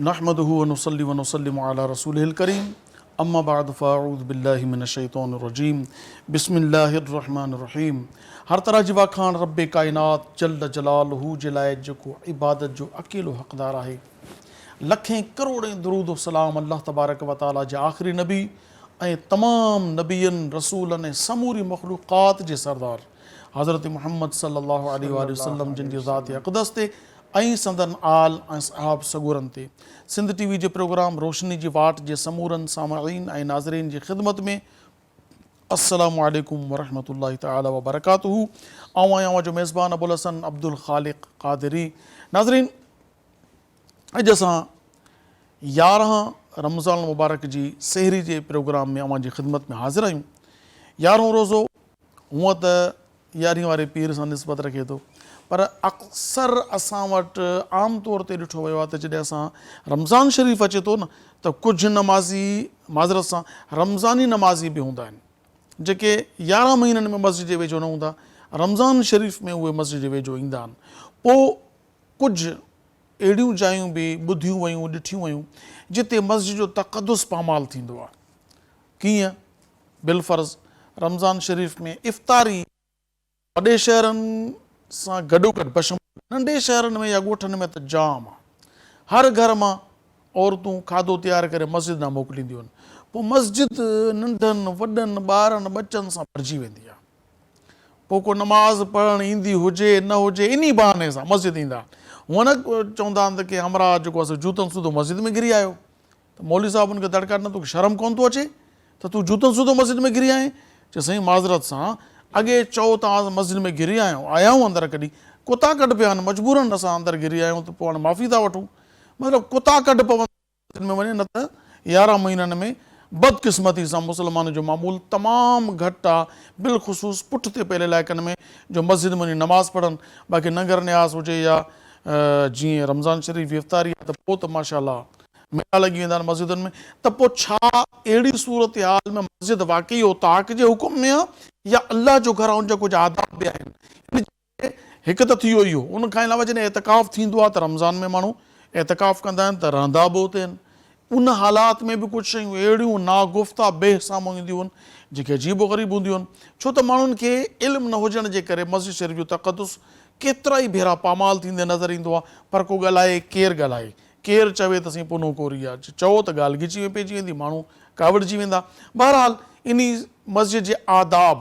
نحمده ونصلي ونسلم علي رسوله الڪريم اما بعد فاعوذ بالله من الشيطان الرجيم بسم الله الرحمن الرحيم هر طرح جي واکاڻ رب ڪائنات جل جلاله جي لاء جيڪو عبادت جو اڪيلو حقدار آهي. لکين ڪروڙين درود و سلام الله تبارڪ و تعالي جي آخري نبي ۽ تمام نبين، رسولن ۽ سموري مخلوقات جي سردار حضرت محمد صلي الله عليه واٰله وسلم جن جي ذات اقدس تي ۽ سندن آل ۽ صحاب سڳورن تي. سنڌ ٽي وي جي پروگرام روشني جي واٽ جي سمورن سامعين ۽ ناظرين جي خدمت ۾ السلام عليڪم ورحمة الله تعالي وبرڪاته. آئون آهيان اوهان جو ميزبان ابوالحسن عبدالخالق قادري. ناظرين اڄ اسان 11 رمضان المبارڪ جي سحري جي پروگرام ۾ اوهان جي خدمت ۾ حاضر آهيون. يارهون روزو هونء ته يارهين واري پير سان نسبت رکي ٿو پر اڪثر اسان وٽ عام طور تي ڏٺو ويو آهي ته جڏهن اسان رمضان شريف اچي ٿو نه ته ڪجهه نمازي معذرت سان رمضاني نمازي به هوندا آهن جيڪي 11 مهينن ۾ مسجد جي ويجهو نه هوندا، رمضان شريف ۾ اهي مسجد جي ويجهو ايندا آهن. پوء ڪجهه اهڙيون جايون به ٻڌيون ويون ڏٺيون ويون جتي مسجد جو تقدس پامال ٿيندو آهي. ڪيئن؟ بالفرض رمضان شريف ۾ افطاري وڏي شهرن سان گڏوگڏ بشمول ننڍي شهرن ۾ يا ڳوٺن ۾ ته جام آ. هر گهر مان عورتون کاڌو تيار ڪري مسجد ڏانهن موڪلينديون آهن. پوء مسجد ننڍن وڏن ٻارن ٻچن سان ڀرجي ويندي آ. پوء ڪو نماز پڙهڻ ايندي هجي نه هجي انهي بهاني سان مسجد ايندا آهن. هونء نه چوندا آهن ته ڪي همراهه جيڪو آ سو جوتن سوڌو مسجد ۾ گهري آيو. ته مولوي صاحب ان کي دڙڪا ڏنا توکي شرم ڪونه ٿو اچي ته تون جوتن سوڌو مسجد ۾ گهري آئين؟ چي سائين معذرت سان اڳي چئو ته آئون مسجد ۾ گهري آيو آيا آهيون اندر ڪڏهن ڪتا ڪڍ پيا آهن مجبورن اسان اندر گهري آيا آهيون ته پوء هاڻي معافي ٿا وٺون مطلب ڪتا ڪڍ پوندا مسجد ۾ وڃي نه ته 11 مهينن ۾ بدقسمتي سان مسلمانن جو معمول تمام گهٽ آ بالخصوص پٺتي پيل علائقن ۾ جو مسجد ۾ وڃي نماز پڙهن باقي ننگر نياز هجي يا جيئن رمضان شريف جي افطاري آ ته پوء ته ماشاء الله ميلا لڳي ويندا آهن مسجدن ۾ ته پوء ڇا اهڙي صورتحال ۾ مسجد واقعي اوطاق جي حڪم ۾ آهي يا الله جو گهر آهي ان جا ڪجهه آداب به آهن ان جي ڪري هڪ ته ٿي ويو اهو ان کان علاوه جڏهن اعتڪاف ٿيندو آهي ته رمضان ۾ ماڻهو اعتڪاف ڪندا آهن ته رهندا به اتي آهن ان حالات ۾ به ڪجهه شيون اهڙيون ناگفته به سامهون اينديون آهن جيڪي عجيب و غريب هونديون آهن ڇو ته ماڻهن کي علم نه هجڻ جي ڪري مسجد شريف جو تقدس ڪيترائي ڀيرا پامال ٿيندي نظر ايندو آهي پر ڪو ڳالهائي ڪير ڳالهائي ڪير چوي ته سائين پنهون ڪوري آ، چئو ته ڳالهه ڳچي ۾ پئجي ويندي، ماڻهو ڪاوڙجي ويندا. بهرحال انهي مسجد جي آداب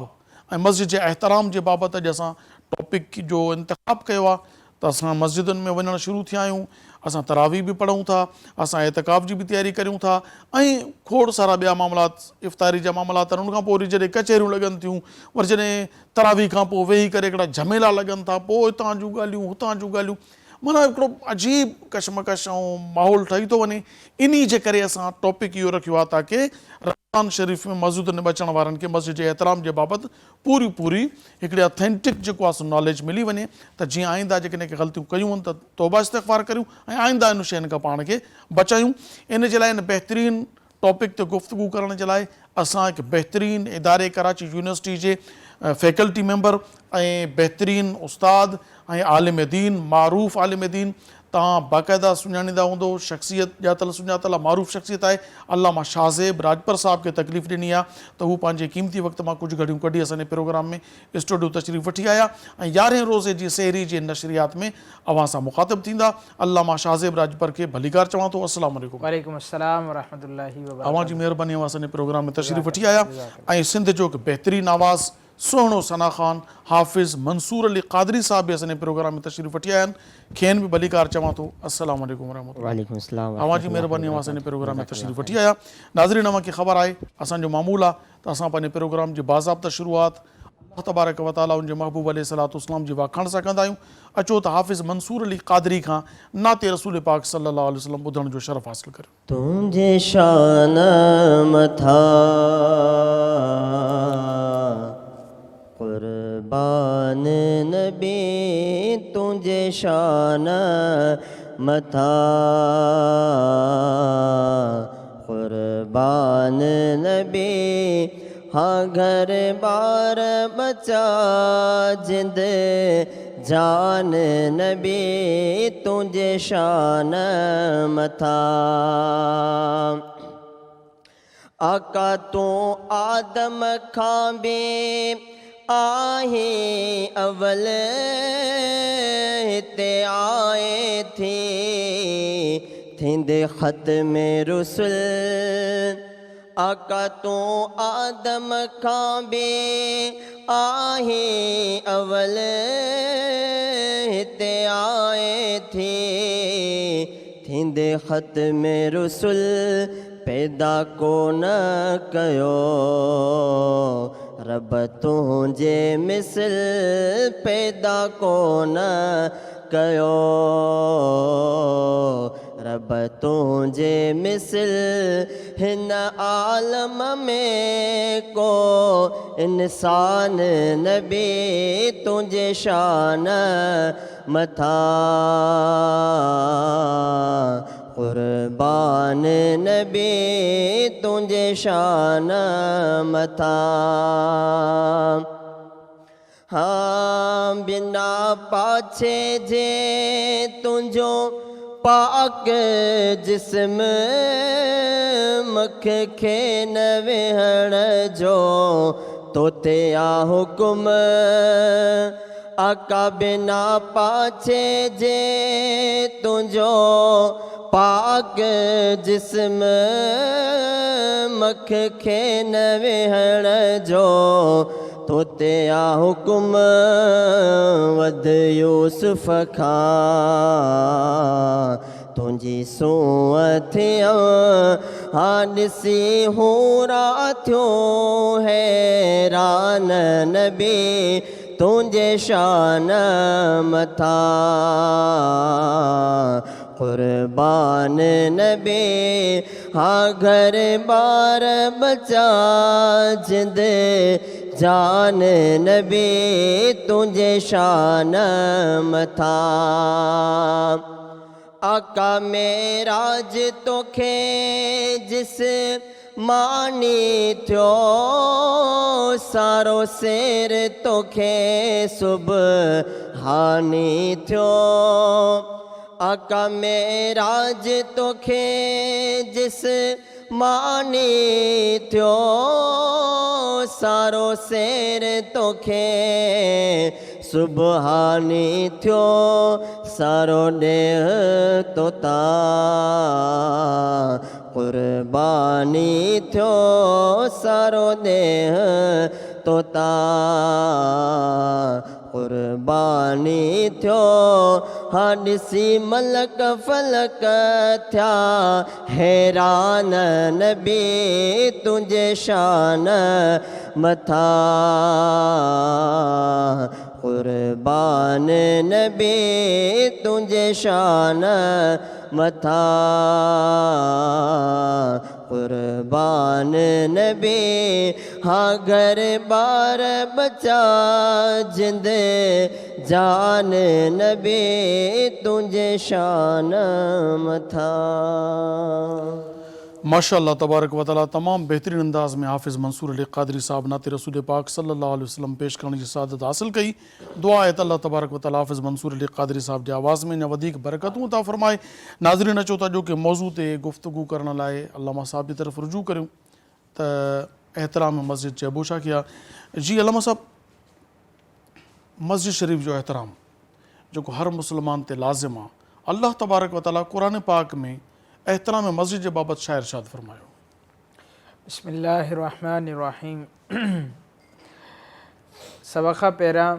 ۽ مسجد جي احترام جي بابت اڄ اسان ٽاپڪ جو انتخاب ڪيو آ ته اسان مسجدن ۾ وڃڻ شروع ٿيا آهيون، اسان تراويح به پڙهون ٿا، اسان اعتڪاف جي به تياري ڪريون ٿا ۽ کوڙ سارا ٻيا معاملات افطاري جا معاملات آهن، ان کان پوء وري جڏهن ڪچهريون لڳن ٿيون، وري جڏهن تراويح کان پوء ويهي ڪري هڪڙا جهميلا لڳن ٿا، پوء هتان جون ڳالهيون هتان جون ڳالهيون. معنيٰ هڪڙو عجيب ڪشمڪش ۽ ماحول ٺهي ٿو وڃي، انهي جي ڪري اسان ٽاپڪ اهو رکيو آهي تاڪه رمضان شريف ۾ مسجدن ۾ اچڻ وارن کي مسجد جي احترام جي بابت پوري پوري هڪڙي اٿينٽڪ جيڪو آهي سو ناليج ملي وڃي ته جيئن آئنده جيڪڏهن ڪي غلطيون ڪيون آهن ته توبه استغفار ڪريون ۽ آئنده انهن شين کان پاڻ کي بچايون ان جي لاء ان بهترين ٽاپڪ تي گفتگو ڪرڻ جي لاء اسان هڪ بهترين اداري ڪراچي يونيورسٽي جي فيڪلٽي ميمبر ۽ بهترين استاد ۽ عالم دين معروف عالم دين توهان باقاعده سڃاڻيندا هوندو شخصيت ڄاتل سڃاتل معروف شخصيت آهي علامه شاهزيب راڄپر صاحب کي تڪليف ڏني آهي ته هو پنهنجي قيمتي وقت مان ڪجهه گهڙيون ڪڍي اسان جي پروگرام ۾ اسٽوڊيو تشريف وٺي آيا ۽ يارهين روزي جي سحري جي نشريات ۾ اوهان سان مخاطب ٿيندا. علامه شاهزيب راڄپر کي ڀليڪار چوان ٿو. السلام عليڪم. وعليڪم السلام ورحمة الله وبرڪاته. اوهان جي مهرباني اوهان اسان جي پروگرام ۾ تشريف وٺي آيا ۽ سنڌ جو هڪ بهترين آواز سهڻو ثنا خوان حافظ منصور علي قادري صاحب به اسان جي پروگرام ۾ تشريف وٺي آيا آهن کين به ڀليڪار چوان ٿو. السلام عليڪم ورحمة الله. وعليڪم السلام ورحمة اوهان جي الله مهرباني اوهان اسان جي وبرڪاته. پروگرام ۾ جزاڪ تشريف الله وٺي خير. آيا. ناظرين اوهان کي خبر آهي اسان جو معمول آهي ته اسان پنهنجي پروگرام جي باضابطه شروعات الله تبارڪ و تعالي ان جي محبوب عليه الصلوة والسلام جي واکاڻ سان ڪندا آهيون. اچو ته حافظ منصور علي قادري کان نعت رسول پاڪ صلي الله عليه وسلم ٻڌڻ جو شرف حاصل ڪريون. تنهنجي شان مٿان قربان نبي تنهنجي شان مٿان قربان نبي ها گهر ٻار ٻچا جند جان نبي تنهنجي شان مٿان. آقا تون آدم کان به آهين اول، هتي آئين ٿي ٿيندي ختم رسل. آقا تون آدم کان به آهين اول، هتي آئين ٿي ٿيندي ختم رسل. پيدا ڪو نه ڪيو رب تنهنجي مثل، پيدا ڪو نه ڪيو رب تنهنجي مثل هن عالم ۾ ڪو انسان نبي تنهنجي شان مٿان. قربان نبي تنهنجي شان مٿان. ها بنا پاڇي جي تنهنجو پاڪ جسم، مک کي نه ويهڻ جو توتي آ حڪم. آقا بنا پاڇي جي تنهنجو پاڪ جسم، مک کي نه ويهڻ جو توتي آ حڪم. وڌ يوسف کان تنهنجي سونهن ٿيم، ها ڏسي هورا ٿيو حيران نبي تنهنجي شان مٿان. قربان نبي، ها گهر ٻار ٻچا جند جان نبي تنهنجي شان مٿان. آقا معراج توکي جس ماني ٿيو، سارو سير توکي سبحاني ٿيو. آقا معراج توکي جس ماني ٿيو، سارو سير توکي سبحاني ٿيو. سارو ڏيهه توتان قرباني ٿيو، سارو ڏيهه توتان قرباني ٿيو. ها ڏسي ملڪ فلڪ ٿيا حيران نبي تنهنجي شان مٿان. قربان نبي تنهنجي شان مٿان. قربان نبي، ها گهر ٻار ٻچا جند جان نبي تنهنجي شان مٿان. ماشاء الله تبارڪ وتعالي تمام بهترين انداز ۾ حافظ منصور علي قادري صاحب نعت رسول پاڪ صلي الله عليه وسلم پيش ڪرڻ جي سعادت حاصل ڪئي. دعا آهي ته الله تبارڪ وتعالي حافظ منصور علي قادري صاحب جي آواز ۾ اڃا وڌيڪ برڪتون عطا فرمائي. ناظرين اچو ته اڄوڪي موضوع تي گفتگو ڪرڻ لاء علامه صاحب جي طرف رجوع ڪريون ته احترام مسجد چئبو ڇا کي آهي. جي علامه صاحب مسجد شريف جو احترام جيڪو هر مسلمان تي لازم آهي. الله تبارڪ وتعالي قرآن پاڪ ۾ احترام مسجد جي بابت ڇا ارشاد فرمايو؟ بسم الله الرحمٰن الرحيم سڀ کان پهريان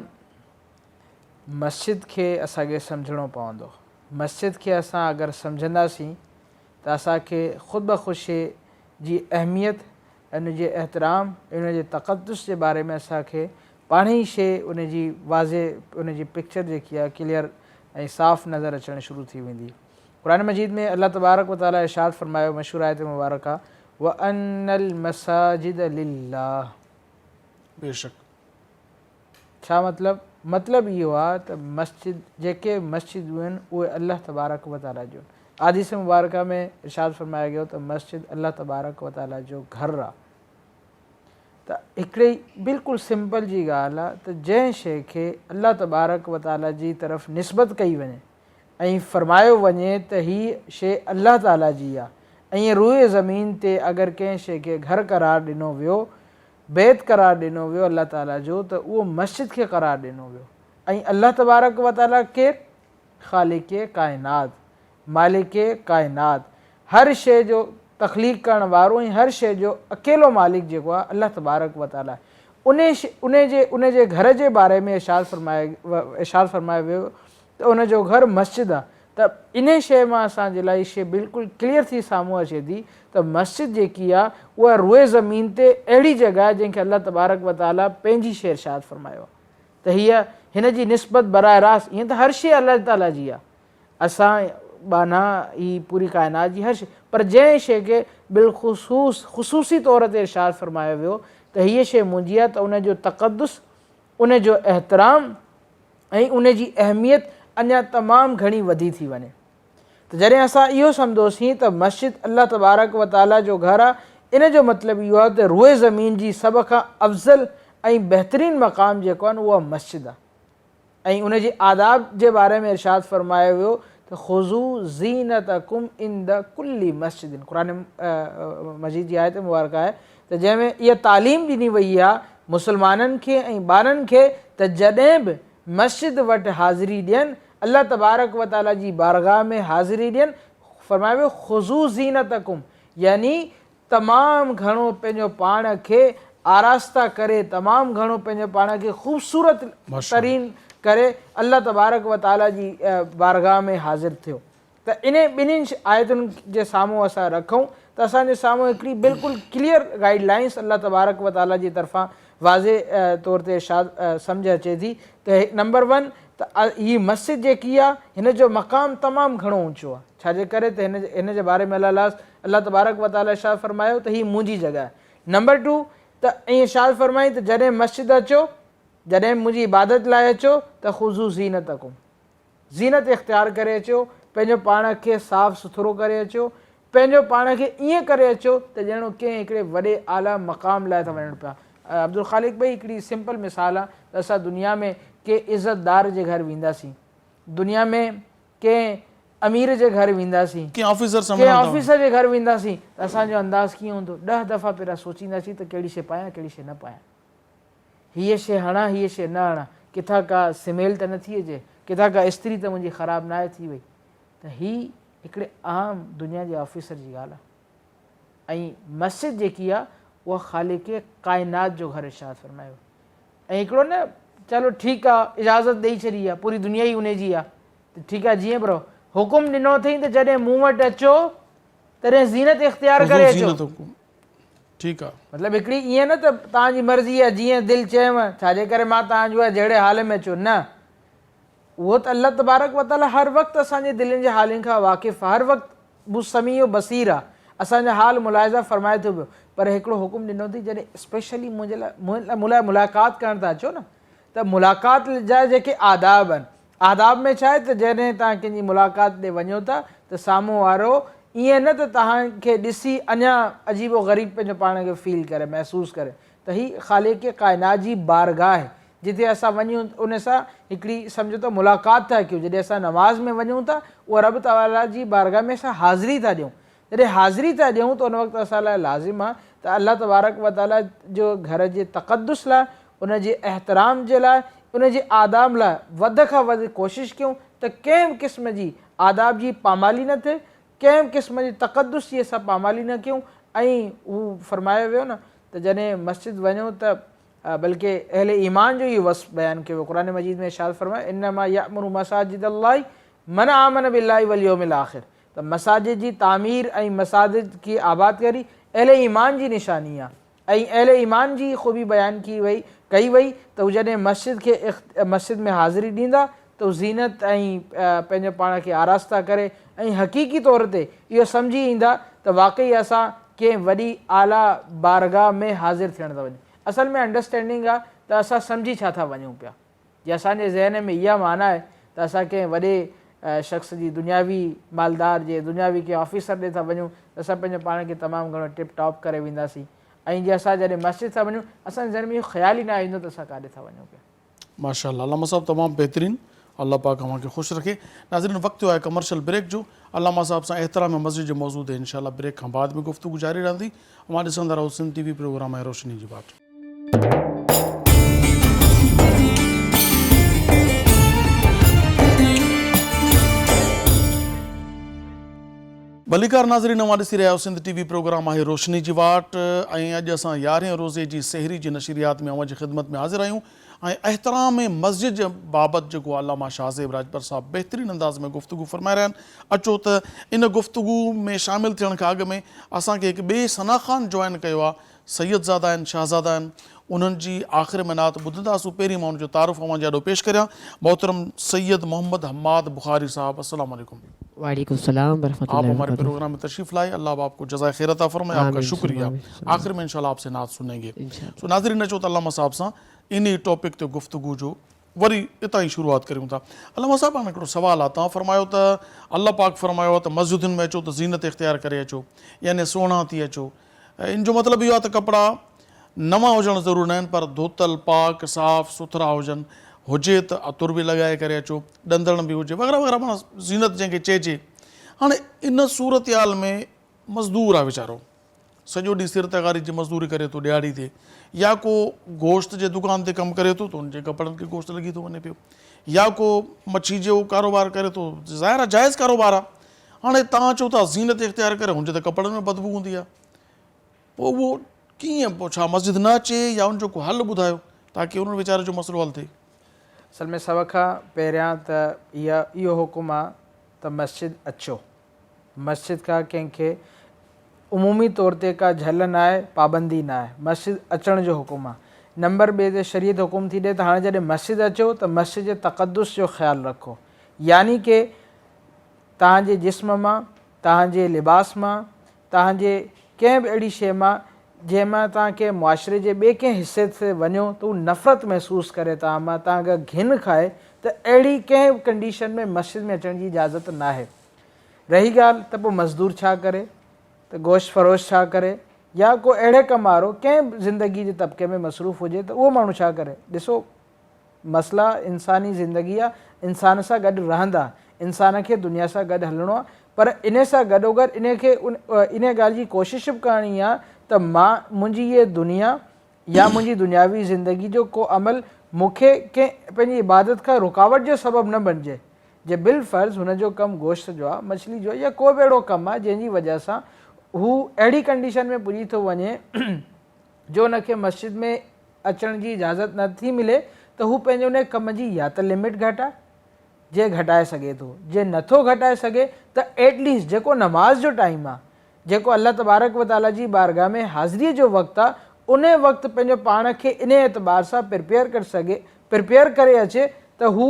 مسجد کي اسان کي سمجهڻو پوندو. مسجد کي اسان اگر سمجهنداسين ته اسان کي خود بخود شيء جي اهميت ۽ ان جي احترام ۽ ان جي تقدس جي باري ۾ اسان کي پاڻهي ئي شيء ان جي واضح ان جي پڪچر جيڪي آهي ڪليئر ۽ صاف نظر اچڻ شروع ٿي ويندي. قرآن مجيد ۾ الله تبارڪ و تعالي ارشاد فرمايو مشهور آيت مبارڪه وان المساجد لله. بيشڪ. ڇا مطلب؟ مطلب اهو آهي ته مسجد جيڪي مسجدون آهن اهي الله تبارڪ و تعالي جون آهن. احاديث مبارڪه ۾ ارشاد فرمايو گيو ته مسجد الله تبارڪ و تعالي جو گهر آهي. ته هڪڙي بلڪل سمپل جي ڳالهه آهي ته جنهن شيء کي الله تبارڪ و تعالي جي طرف نسبت ڪئي وڃي. ۽ فرمايو وڃي ته هيء شيء الله تعاليٰ جي آ ۽ روء زمين تي اگر ڪنهن شيء کي گهر قرار ڏنو ويو، بيت قرار ڏنو ويو الله تعاليٰ جو ته اهو مسجد کي قرار ڏنو ويو ۽ الله تبارڪ و تعاليٰ ڪير؟ خالق ڪائنات، مالڪ ڪائنات، هر شيء جو تخليق ڪرڻ وارو ۽ هر شيء جو اڪيلو مالڪ جيڪو آهي الله تبارڪ و تعاليٰ آهي انهي جي انهي جي گهر جي باري ۾ ارشاد فرمائي ارشاد فرمايو ويو ته ان جو گهر مسجد آهي ته انهي شيء مان اسان جي لاء هي شيء بلڪل ڪليئر ٿي سامهون اچي ٿي ته مسجد جيڪي آهي اها روء زمين تي اهڙي جڳهه آهي جنهن کي الله تبارڪ و تعاليٰ پنهنجي شيء ارشاد فرمايو آهي ته هيء هن جي نسبت براء راست ائين ته هر شيء الله تعاليٰ جي آهي اسان ٻانها هي پوري ڪائنات جي هر شيء پر جنهن شيء کي بالخصوص خصوصي طور تي ارشاد فرمايو ويو ته هيء شيء منهنجي آهي ته ان جو تقدس ان جو احترام ۽ ان جي اهميت اڃا تمام گهڻي وڌي ٿي وڃي ته جڏهن اسان اهو سمجهوسين ته مسجد الله تبارڪ و تعاليٰ جو گهر آهي ان جو مطلب اهو آهي ته روء زمين جي سڀ کان افضل ۽ بهترين مقام جيڪو آهي اهو مسجد آهي ۽ ان جي آداب جي باري ۾ ارشاد فرمايو ويو ته خذو زينتکم عند کل مسجد قرآن مجيد جي آيت مبارڪه آهي ته جنهن ۾ اها تعليم ڏني وئي آهي مسلمانن کي ۽ ٻارن کي ته جڏهن به مسجد وٽ حاضري ڏين الله تبارڪ و تعالي جي بارگاهه ۾ حاضري ڏين فرمايو ويو خذو زينتکم يعني تمام گهڻو پنهنجو پاڻ کي آراسته ڪري تمام گهڻو پنهنجو پاڻ کي خوبصورت ترين ڪري الله تبارڪ و تعالي جي بارگاهه ۾ حاضر ٿيو ته انهي ٻنهين آيتن جي سامهون اسان رکون ته اسان جي سامهون هڪڙي بلڪل ڪليئر گائيڊ لائنس الله تبارڪ و تعالي جي طرفان واضح طور تي ارشاد سمجهه اچي ٿي ته نمبر ون ته هي مسجد جيڪي آهي هن جو مقام تمام گهڻو اونچو آهي ڇا جي ڪري ته هن هن جي باري ۾ الله الله تبارڪ و تعالي ارشاد فرمايو ته هي منهنجي جڳهه آهي نمبر ٽو ته ائين ارشاد فرمائين ته جڏهن مسجد اچو جڏهن منهنجي عبادت لاء اچو ته خذو زينتکم زينت اختيار ڪري اچو، پنهنجو پاڻ کي صاف سٿرو ڪري اچو، پنهنجو پاڻ کي ائين ڪري اچو ته ڄڻ ڪنهن هڪڙي وڏي اعليٰ مقام لاء ٿا وڃڻ پيا. عبدالخالق ڀئي هڪڙي سمپل مثال آ ته اسان دنيا ۾ ڪنهن عزت دار جي گهر وينداسين، دنيا ۾ ڪنهن امير جي گهر وينداسين، ڪنهن آفيسر سان ڪنهن ملڻ ٿا وڃون. آفيسر جي گهر وينداسين ته اسان جو انداز ڪيئن هوندو؟ ڏهه دفعا پهريان سوچينداسين ته ڪهڙي شيء پايان ڪهڙي شيء نه پايان. هيء شيء هڻان، هيء شيء نه هڻان، ڪٿان ڪا سميل ته نه ٿي اچي، ڪٿان ڪا استري ته منهنجي خراب ناهي ٿي وئي. ته هي هڪڙي عام دنيا جي آفيسر جي ڳالهه آهي ۽ مسجد جيڪي آهي اها خالق ڪائنات جو گهر ارشاد فرمايو ۽ هڪڙو نه چلو ٺيڪ آهي اجازت ڏئي ڇڏي آهي پوري دنيا ئي انهي جي آهي ته ٺيڪ آهي جيئن به رهو حڪم ڏنو اٿئي ته جڏهن مون وٽ اچو تڏهن زينت اختيار ڪري اچو. ٺيڪ آ. مطلب هڪڙي ائين نه ته توهان جي مرضي آ جيئن دل چيم ڇا جي ڪري مان توهان جو جهڙي حال ۾ اچو نه اهو ته الله تبارڪ وتعالي هر وقت اسان جي دلين جي حالين کان واقف آ هر وقت هو سميع و بصير آ اسان جا حال ملاحظه فرمائي ٿو پيو پر هڪڙو حڪم ڏنو اٿئي جڏهن اسپيشلي منهنجي لاء مون لاء ملاقات ڪرڻ ٿا اچو نه ته ملاقات جا جيڪي آداب آهن آداب ۾ ڇا آهي ته جڏهن توهان ڪنهن جي ملاقات ڏي وڃو ٿا ته سامهون وارو ائين نه ته توهان کي ڏسي اڃا عجيب و غريب پنهنجو پاڻ کي فيل ڪري، محسوس ڪري ته هي خالق ڪائنات جي بارگاهه آهي جتي اسان وڃون ان سان هڪڙي سمجهو ته ملاقات ٿا ڪيون جڏهن اسان نماز ۾ وڃون ٿا اها رب تعاليٰ جي بارگاهه ۾ اسان حاضري ٿا ڏيون جڏهن حاضري ٿا ڏيون ته ان وقت اسان لاء لازم آهي ته الله تبارڪ و تعاليٰ جو گهر جي تقدس لاء ان جي احترام جي لاء ان جي آداب لاء وڌ کان وڌ ڪوشش ڪيون ته ڪنهن به قسم جي آداب جي پامالي نه ٿئي ڪنهن به قسم جي تقدس جي اسان پامالي نه ڪيون ۽ هو فرمايو ويو نه ته جڏهن مسجد وڃو ته بلڪه اهل ايمان جو اهو وصف بيان ڪيو ويو قرآن مجيد ۾ ارشاد فرمايو انما يعمر مساجد الله من آمن بالله واليوم الاخر ته مساجد جي تعمير ۽ مساجد کي آباد ڪري اهل ايمان جي نشاني آهي ۽ اهل ايمان جي خوبي بيان ڪئي وئي ڪئي وئي ته هو جڏهن مسجد کي مسجد ۾ حاضري ڏيندا ته هو زينت ۽ پنهنجو پاڻ کي آراسته ڪري ۽ حقيقي طور تي اهو سمجهي ايندا ته واقعي اسان ڪنهن وڏي اعليٰ بارگاهه ۾ حاضر ٿيڻ ٿا وڃون اصل ۾ انڊرسٽينڊنگ آهي ته اسان سمجهي ڇا ٿا وڃون پيا. جي اسان جي ذهن ۾ اها معنيٰ آهي ته اسان ڪنهن وڏي شخص جي دنياوي مالدار جي دنياوي ڪنهن آفيسر ڏي ٿا وڃون ته اسان پنهنجو پاڻ کي تمام گهڻو ٽپ ٽاپ ڪري وينداسين ۽ جي اسان جڏهن مسجد ٿا وڃون اسان جي ذهن ۾ اهو خيال ئي نه ايندو ته اسان ڪاڏي ٿا وڃون پيا. ماشاء الله علامه صاحب تمام بهترين. الله پاڪ اوهان کي خوش رکي. ناظرين وقت ٿيو آهي ڪمرشل بريڪ جو. علامه صاحب سان احترام مسجد جي موضوع تي انشاء الله بريڪ کان بعد ۾ گفتگو جاري رهندي. اوهان ڏسندا رهو سنڌ ٽي وي پروگرام ۽ روشني جي واٽ. ڀليڪار ناظرين اوهان ڏسي رهيا آهيو سنڌ ٽي وي پروگرام آهي روشني جي واٽ ۽ اڄ اسان يارهين روزي جي سحري جي نشريات ۾ اوهان جي خدمت ۾ حاضر آهيون ۽ احترام مسجد بابت جيڪو علامه شاهزيب راڄپر صاحب بهترين انداز ۾ گفتگو فرمائي رهيا آهن اچو ته ان گفتگو ۾ شامل ٿيڻ کان اڳ ۾ اسان کي هڪ ٻئي ثنا خان جوائن ڪيو آهي سيد زاده آهن شاهزاده آهن انهن جي آخر ۾ نعت ٻڌنداسون پهرين مان ان جو تعارف اوهان جي آڏو پيش ڪريان محترم سيد محمد حماد بخاري صاحب السلام عليڪم. وعليڪم السلام ورحمة آپ الله هماري وبرڪاته. پروگرام ۾ تشريف لائي الله آپ ڪو جزائي خير عطا فرمائي آپ کا آمين ثم شڪريه آمين ثم آخر ۾ انشاء الله آپ سي نعت سنين گي انشاء الله. سو ناظرين اچو ته علامه صاحب سان انهي ٽاپڪ تي گفتگو جو وري اتان ئي شروعات ڪريون ٿا علامه صاحب هاڻي هڪڙو سوال آ توهان فرمايو ته الله پاڪ فرمايو آ ته مسجدن ۾ اچو ته زينت اختيار ڪري اچو يعني سهڻا ٿي اچو ان جو مطلب اهو آ ته ڪپڙا نوان هجڻ ضروري ناهن پر ڌوتل پاڪ صاف سٿرا هجن هجي ته عطر به لڳائي ڪري اچو ڏندڻ به هجي وغيره وغيره معنيٰ زينت جنهن کي چئجي هاڻي ان صورتحال ۾ مزدور آ ويچارو سڄو ڏينهن سر تغاري جي مزدوري ڪري ٿو ڏهاڙي تي يا ڪو گوشت جي دڪان تي ڪم ڪري ٿو ته ان جي ڪپڙن کي گوشت لڳي ٿو وڃي پيو يا ڪو مڇي جو ڪاروبار ڪري ٿو ظاهر آ جائز ڪاروبار آ هاڻي توهان چئو ٿا زينت اختيار ڪري هن جي ته ڪپڙن ۾ بدبو هوندي آ پوء اهو ڪيئن پوء ڇا مسجد نه اچي يا ان جو ڪو حل ٻڌايو تاڪي انهن ويچاري جو مسئلو حل ٿئي. اصل ۾ سڀ کان پهريان ته اها اهو حڪم آ ته مسجد اچو. مسجد کان ڪنهن کي عمومي طور تي ڪا جهل نه آهي، پابندي نه آهي. مسجد اچڻ جو حڪم آ. نمبر ٻئي تي شريعت حڪم ٿي ڏئي ته هاڻي جڏهن مسجد اچو ته مسجد جي تقدس جو خيال رکو. يعني ڪه توهان جي جسم مان، توهان جي لباس مان، توهان جي ڪنهن به اهڙي شيء مان جنهن مان توهان ڪنهن معاشري جي ٻئي ڪنهن حصي تي وڃو ته هو نفرت محسوس ڪري توهان مان، توهان کان گهن کائي ته اهڙي ڪنهن به ڪنڊيشن ۾ مسجد ۾ اچڻ جي اجازت ناهي. رهي ڳالهه ته پوء مزدور ڇا ڪري ته گوشت فروش ڇا ڪري يا ڪو اهڙي ڪم وارو ڪنهن به زندگي جي طبقي ۾ مصروف هجي ته اهو ماڻهو ڇا ڪري. ڏسو مسئلا انساني زندگي آ، انسان سان گڏ رهندا، انسان کي دنيا سان گڏ هلڻو آ، پر انهي سان گڏوگڏ انهي کي انهي ڳالهه جي ڪوشش به ڪرڻي آ ته مان منهنجي هيء دنيا يا منهنجي دنياوي زندگي جو ڪو عمل مون کي ڪنهن پنهنجي عبادت کان رڪاوٽ جو سبب نه بڻجي. جي بالفرض هن جو ڪم گوشت جو آ، مڇلي جو آ يا ڪو به اهڙو ڪم آ جنهن جي وجه سان هو اهڙي ڪنڊيشن ۾ پڄي ٿو وڃي جو ان کي مسجد ۾ اچڻ جي اجازت نه ٿي ملي ته هو پنهنجي ان ڪم جي يا ته لمٽ گهٽائي جي گهٽائي سگهي ٿو جي نه ٿو گهٽائي سگهي ته ايٽ ليسٽ جيڪو نماز جو ٽائيم آ جيڪو الله تبارڪ و تعالي جي بارگاهه ۾ حاضري جو وقت آ ان وقت پنهنجو پاڻ کي ان اعتبار سان پرپيئر ڪري سگهي پرپيئر ڪري اچي ته هو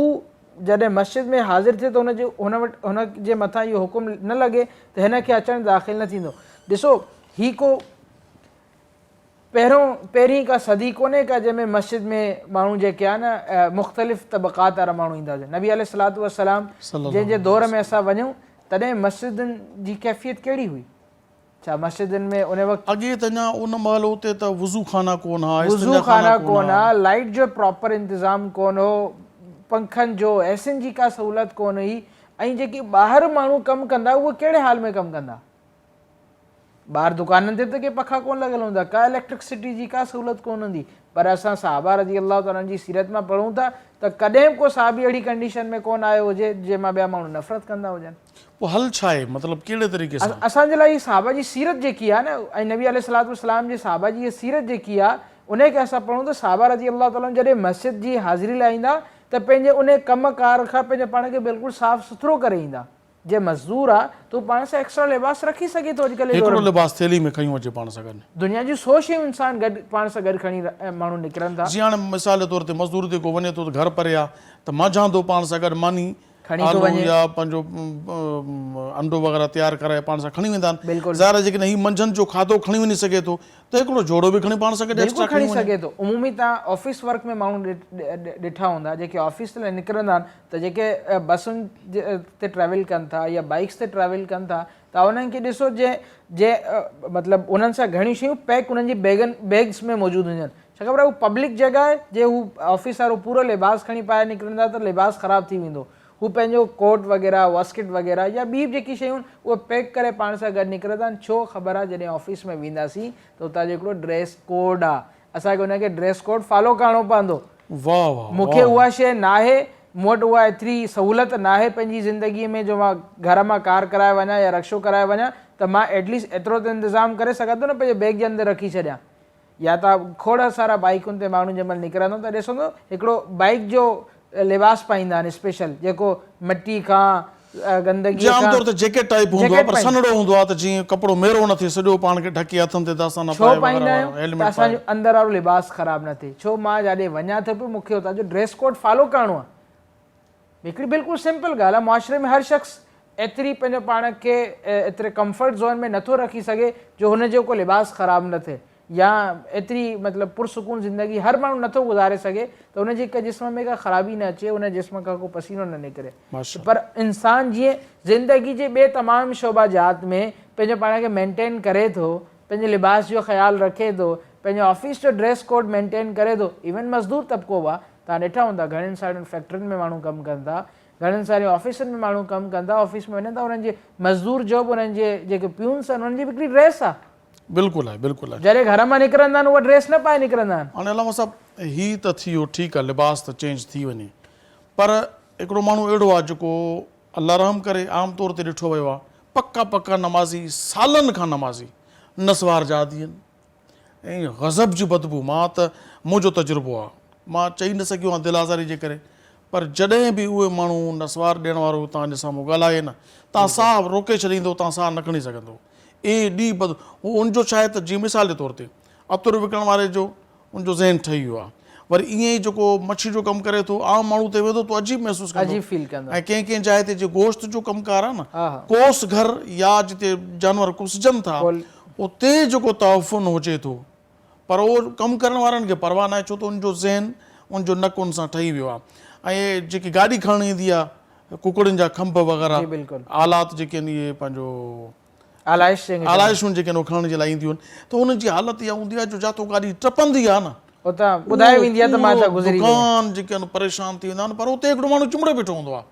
جڏهن مسجد ۾ حاضر ٿئي ته هن جي هن وٽ هن جي مٿان اهو حڪم نه لڳي ته هن کي اچڻ داخل نه ٿيندو ڏسو هي ڪو پهريون پهرين ڪا صدي ڪونهي ڪا جنهن ۾ مسجد ۾ ماڻهو جيڪي آهن نه مختلف طبقات وارا ماڻهو ايندا هجن نبي عليه الصلوة والسلام جنهن جي دور ۾ اسان وڃون تڏهن مسجدن جي ڪيفيت ڪهڙي هئي ڇا مسجدن ۾ ان وقت اڳي ته اڃا ان مهل اتي ته وضو خانا ڪونه ها وضو استنجا خانا خانا ڪونه ڪونه ها ها لائيٽ جو پراپر انتظام ڪونه هو پنکن جو ايسين جي ڪا سهولت ڪونه هئي ۽ جيڪي ٻاهر ماڻهو ڪم ڪندا اهي ڪهڙي حال ۾ ڪم ڪندا ٻاهر دڪانن تي به ته ڪي پکا ڪونه لڳل هوندا، ڪا اليڪٽرڪسٽي جي ڪا سهولت ڪونه هوندي، پر اسان صحابه رضي الله تعالٰي عنهم جي سيرت مان پڙهون ٿا ته ڪڏهن به ڪو صحابي اهڙي ڪنڊيشن ۾ ڪونه آيو هجي جنهن مان ٻيا ماڻهو نفرت ڪندا هجن. پوء حل ڇا آهي؟ مطلب ڪهڙي طريقي سان؟ اسان جي لاء هي صحابه جي سيرت جيڪي آهي نه ۽ نبي عليه الصلوة والسلام جي صحابه جي هيء سيرت جيڪي آهي انهي کي اسان پڙهون ته صحابه رضي الله تعالٰي عنهم جڏهن مسجد جي حاضري لاء ايندا ته پنهنجي انهي ڪم ڪار کان پنهنجو پاڻ کي بلڪل صاف سٿرو ڪري ايندا. جي مزدور آ ته هو پاڻ سان ايڪسٽرا لباس رکي سگهي ٿو اڄڪلهه جي دور هڪڙو ۾. لباس ٿيلهي ۾ کنيو اچي پاڻ سان گڏ. دنيا جون سو شيون انسان گڏ پاڻ سان گڏ کڻي ماڻهو نڪرن ٿا. جيئن هاڻي مثال جي طور تي مزدور تي ڪو وڃي ٿو ته گهر پري آ ته مانجهاندو پاڻ سان گڏ ماني کڻي ٿو آلو وڃي. يا پنهنجو انڊو وغيره تيار ڪرائي پاڻ سان کڻي ويندا آهن. بلڪل. ظاهر آهي جيڪڏهن هي منجهند جو کاڌو کڻي وڃي سگهي ٿو ته هڪڙو جوڙو به کڻي پاڻ سان گڏ بلڪل ايڪسٽرا کڻي کڻي وڃي. سگهي ٿو. عمومي تان آفيس ورڪ ۾ ماڻهو ڏٺا هوندا جيڪي آفيس لاء نڪرندا آهن ته جيڪي بسن تي ٽريول ڪن ٿا يا بائيڪس تي ٽريول ڪن ٿا ته انهن کي ڏسو جي جي مطلب انهن سان گهڻيون شيون پيڪ انهن جي بيگن بيگس ۾ موجود هونديون آهن. ڇا خبر آهي هو پبلڪ جڳهه آهي جي هو آفيس وارو پورو لباس کڻي پائي نڪرندا ته لباس خراب ٿي ويندو هو پنهنجو ڪوٽ وغيره واسڪٽ وغيره يا ٻي به جيڪي شيون آهن اهي پيڪ ڪري پاڻ سان گڏ نڪرندا آهن ڇو خبر آهي جڏهن آفيس ۾ وينداسين ته اتان جو هڪڙو ڊريس ڪوڊ آهي اسان کي ان کي ڊريس ڪوڊ فالو ڪرڻو پوندو. واه واه مون کي واه. اها شيء ناهي، مون وٽ اها ايتري سهولت ناهي پنهنجي زندگيء ۾ جو مان گهر مان ڪار ڪرائي وڃان يا رڪشو ڪرائي وڃان ته مان ايٽ ليسٽ ايترو ته انتظام ڪري سگهان ٿو نه پنهنجي بيگ جي اندر رکي ڇڏيان. يا ته کوڙ سارا بائيڪن تي ماڻهو جنهن مهل نڪرندو ته ڏسندو هڪڙو بائيڪ جو لباس پائيندا آهن اسپيشل جيڪو مٽي کان گندگي جي عام کان طور تي جيڪيٽ ٽائيپ هوندو آهي جيڪيٽ پر پائيندا سنهڙو هوندو آهي ته جيئن ڪپڙو ميرو نه ٿئي سڄو پاڻ کي ڍڪي هٿن تي دستانا ڇو پائي وغيره پائيندا وغيره آهيون ته هيلميٽ اسان پائي. جو اندر وارو لباس خراب نه ٿئي ڇو مان جاڏي وڃان ٿو پيو مون کي اتان جو ڊريس ڪوڊ فالو ڪرڻو آهي هڪڙي بلڪل سمپل ڳالهه آهي معاشري ۾ هر شخص ايتري پنهنجو پاڻ کي ايتري ڪمفرٽ زون ۾ نٿو رکي سگهي جو هن جو ڪو لباس خراب نه ٿئي يا ايتري مطلب پرسڪون زندگي هر ماڻهو نٿو گذاري سگهي ته ان جي جسم ۾ ڪا خرابي نه اچي ان جسم کان ڪو پسينو نه نڪري پر انسان جيئن زندگي جي ٻئي تمام شعبه جات ۾ پنهنجو پاڻ کي مينٽين ڪري ٿو پنهنجي لباس جو خيال رکي ٿو پنهنجي آفيس جو ڊريس ڪوڊ مينٽين ڪري ٿو ايون مزدور طبقو به آهي توهان ڏٺا هوندا گهڻين سارين فيڪٽرين ۾ ماڻهو ڪم ڪن ٿا گهڻين سارين آفيسن ۾ ماڻهو ڪم ڪن ٿا آفيس ۾ وڃن ٿا انهن جي مزدور جو به انهن جي جيڪي پيونس آهن انهن جي به هڪڙي ڊريس آهي بلڪل آهي بلڪل آهي. جڏهن گهر مان نڪرندا آهن اها ڊريس نه پائي نڪرندا آهن. هاڻي علامه صاحب هي ته ٿي ويو ٺيڪ آهي لباس ته چينج ٿي وڃي پر هڪڙو ماڻهو اهڙو آهي جيڪو الله رحم ڪري عام طور تي ڏٺو ويو آهي پڪا پڪا نمازي سالن کان نمازي نسوار جا عادي آهن ۽ غضب جي بدبو مان ته منهنجو تجربو آهي مان چئي نه سگهيو آهيان دل آزاري جي ڪري پر جڏهن به اهي ماڻهو نسوار ڏيڻ وارو توهان جي سامهون ڳالهائي نه توهان ساهه روڪي ڇڏيندو توهان ساهه نه کڻي سگهندو ايڏي بد هو ان جو ڇا آهي ته جيئن مثال جي طور تي عطر وڪڻڻ واري جو ان جو ذهن ٺهي ويو آهي وري ائين ئي جيڪو مڇي جو ڪم ڪري ٿو عام ماڻهو تي ويندو ته عجيب محسوس ڪندو عجيب فيل ڪندو ۽ ڪنهن ڪنهن جاء تي جي گوشت جو ڪم ڪار آهي نه ڪوس گهر يا جتي جانور ڪسجن ٿا اتي جيڪو تعفن هجي ٿو پر اهو ڪم ڪرڻ وارن کي پرواهه ناهي ڇو ته ان جو ذهن ان جو نڪ ان سان ٺهي ويو آهي ۽ جيڪي گاڏي کڻڻ ايندي آهي ڪڪڙين جا کنڀ وغيره آلات جيڪي آهن اهي پنهنجو آلائشون جيڪي آهن اهي کڻڻ جي لاء اينديون آهن ته انهن جي حالت اها هوندي آهي جو جاتو گاڏي ٽپندي آهي نه اتان ٻڌائي ويندي آهي ته مان هتان گذري وئي دڪان جيڪي آهن پريشان ٿي ويندا آهن پر اتي هڪڙو ماڻهو چنبڙيو بيٺو هوندو آهي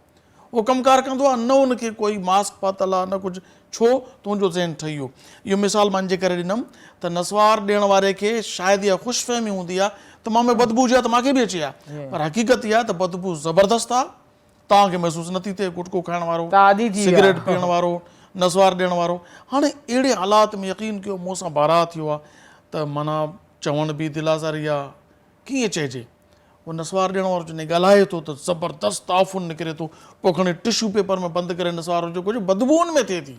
اهو ڪم ڪار ڪندو آهي نه ان کي ڪوئي ماسڪ پاتل آهي نه ڪجهه ڇو ته ان جو ذهن ٺهي ويو. اهو مثال مان ان جي ڪري ڏنم ته نسوار ڏيڻ واري کي شايد اها خوش فهمي هوندي آهي ته مان ۾ بدبو هجي ها ته مان کي به اچي ها پر حقيقت اها آهي ته بدبو زبردست آهي توهان کي محسوس نٿي ٿئي گٽڪو کائڻ وارو سگريٽ پيئڻ وارو نسوار ڏيڻ وارو هاڻي اهڙي حالات ۾ يقين ڪيو مون سان بارها ٿيو آهي ته معنيٰ چوڻ به دل آزاري آهي ڪيئن چئجي هو نسوار ڏيڻ وارو جڏهن ڳالهائي ٿو ته زبردست تعفن نڪري ٿو پوء کڻي ٽشو پيپر ۾ بند ڪري نسوار هجي ڪجهه بدبو ان ۾ ٿئي ٿي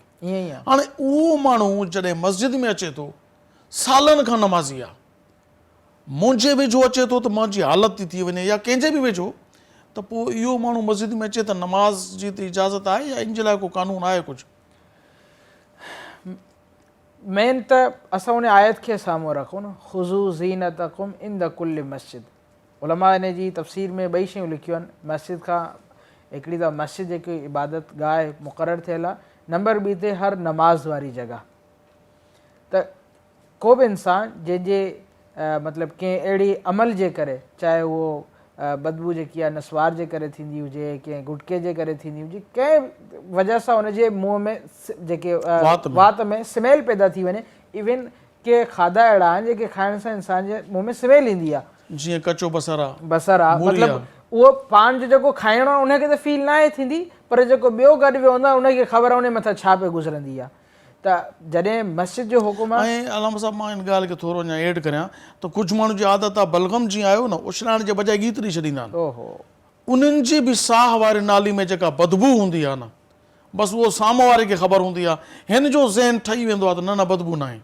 هاڻي اهو ماڻهو جڏهن مسجد ۾ اچي ٿو سالن کان نمازي آ منهنجي ويجهو اچي ٿو ته منهنجي حالت ٿي ٿي وڃي يا ڪنهن جي به ويجهو ته پوء اهو ماڻهو مسجد ۾ اچي ته نماز جي ته اجازت آهي يا ان جي لاء ڪو قانون آهي ڪجهه مين ته اسان ان آيت کي سامهون رکون نه خذو زينتکم عند ڪل مسجد علماء ان جي تفسير ۾ ٻئي شيون لکيون آهن مسجد کان هڪڙي ته مسجد جيڪي عبادت گاهه مقرر ٿيل آهي نمبر ٻي تي هر نماز واري جڳهه ته ڪو به انسان جنهن جي مطلب ڪنهن اهڙي عمل جي ڪري چاهي اهو بدبو جيڪي آهي نسوار جي ڪري ٿيندي هجي ڪنهن گٽڪي جي ڪري ٿيندي هجي ڪنهن وجه سان ان جي منهن ۾ جيڪي وات ۾ سميل پيدا ٿي وڃي ايون ڪي کاڌا اهڙا آهن جيڪي کائڻ سان انسان جي منهن ۾ سميل ايندي آهي جيئن ڪچو بصر آهي بصر آهي مطلب اهو پاڻ جو جيڪو کائڻو آهي ان کي ته فيل ناهي ٿيندي پر جيڪو ٻيو گڏ ويو هوندو آهي ان کي خبر آهي ان مٿان ڇا پئي گذرندي آهي ته جڏهن مسجد جو حڪم آ. ۽ علامه صاحب مان ان ڳالهه کي ٿورو اڃا ايڊ ڪريان ته ڪجهه ماڻهن جي عادت آ بلغم جيئن آيو نه اڇلائڻ جي بجاء ڳيت ڏئي ڇڏيندا آهن. اوهو. انهن جي به ساهه واري نالي ۾ جيڪا بدبو هوندي آ نه بس اهو سامهون واري کي خبر هوندي آ هن جو ذهن ٺهي ويندو آ ته نه نه بدبو ناهي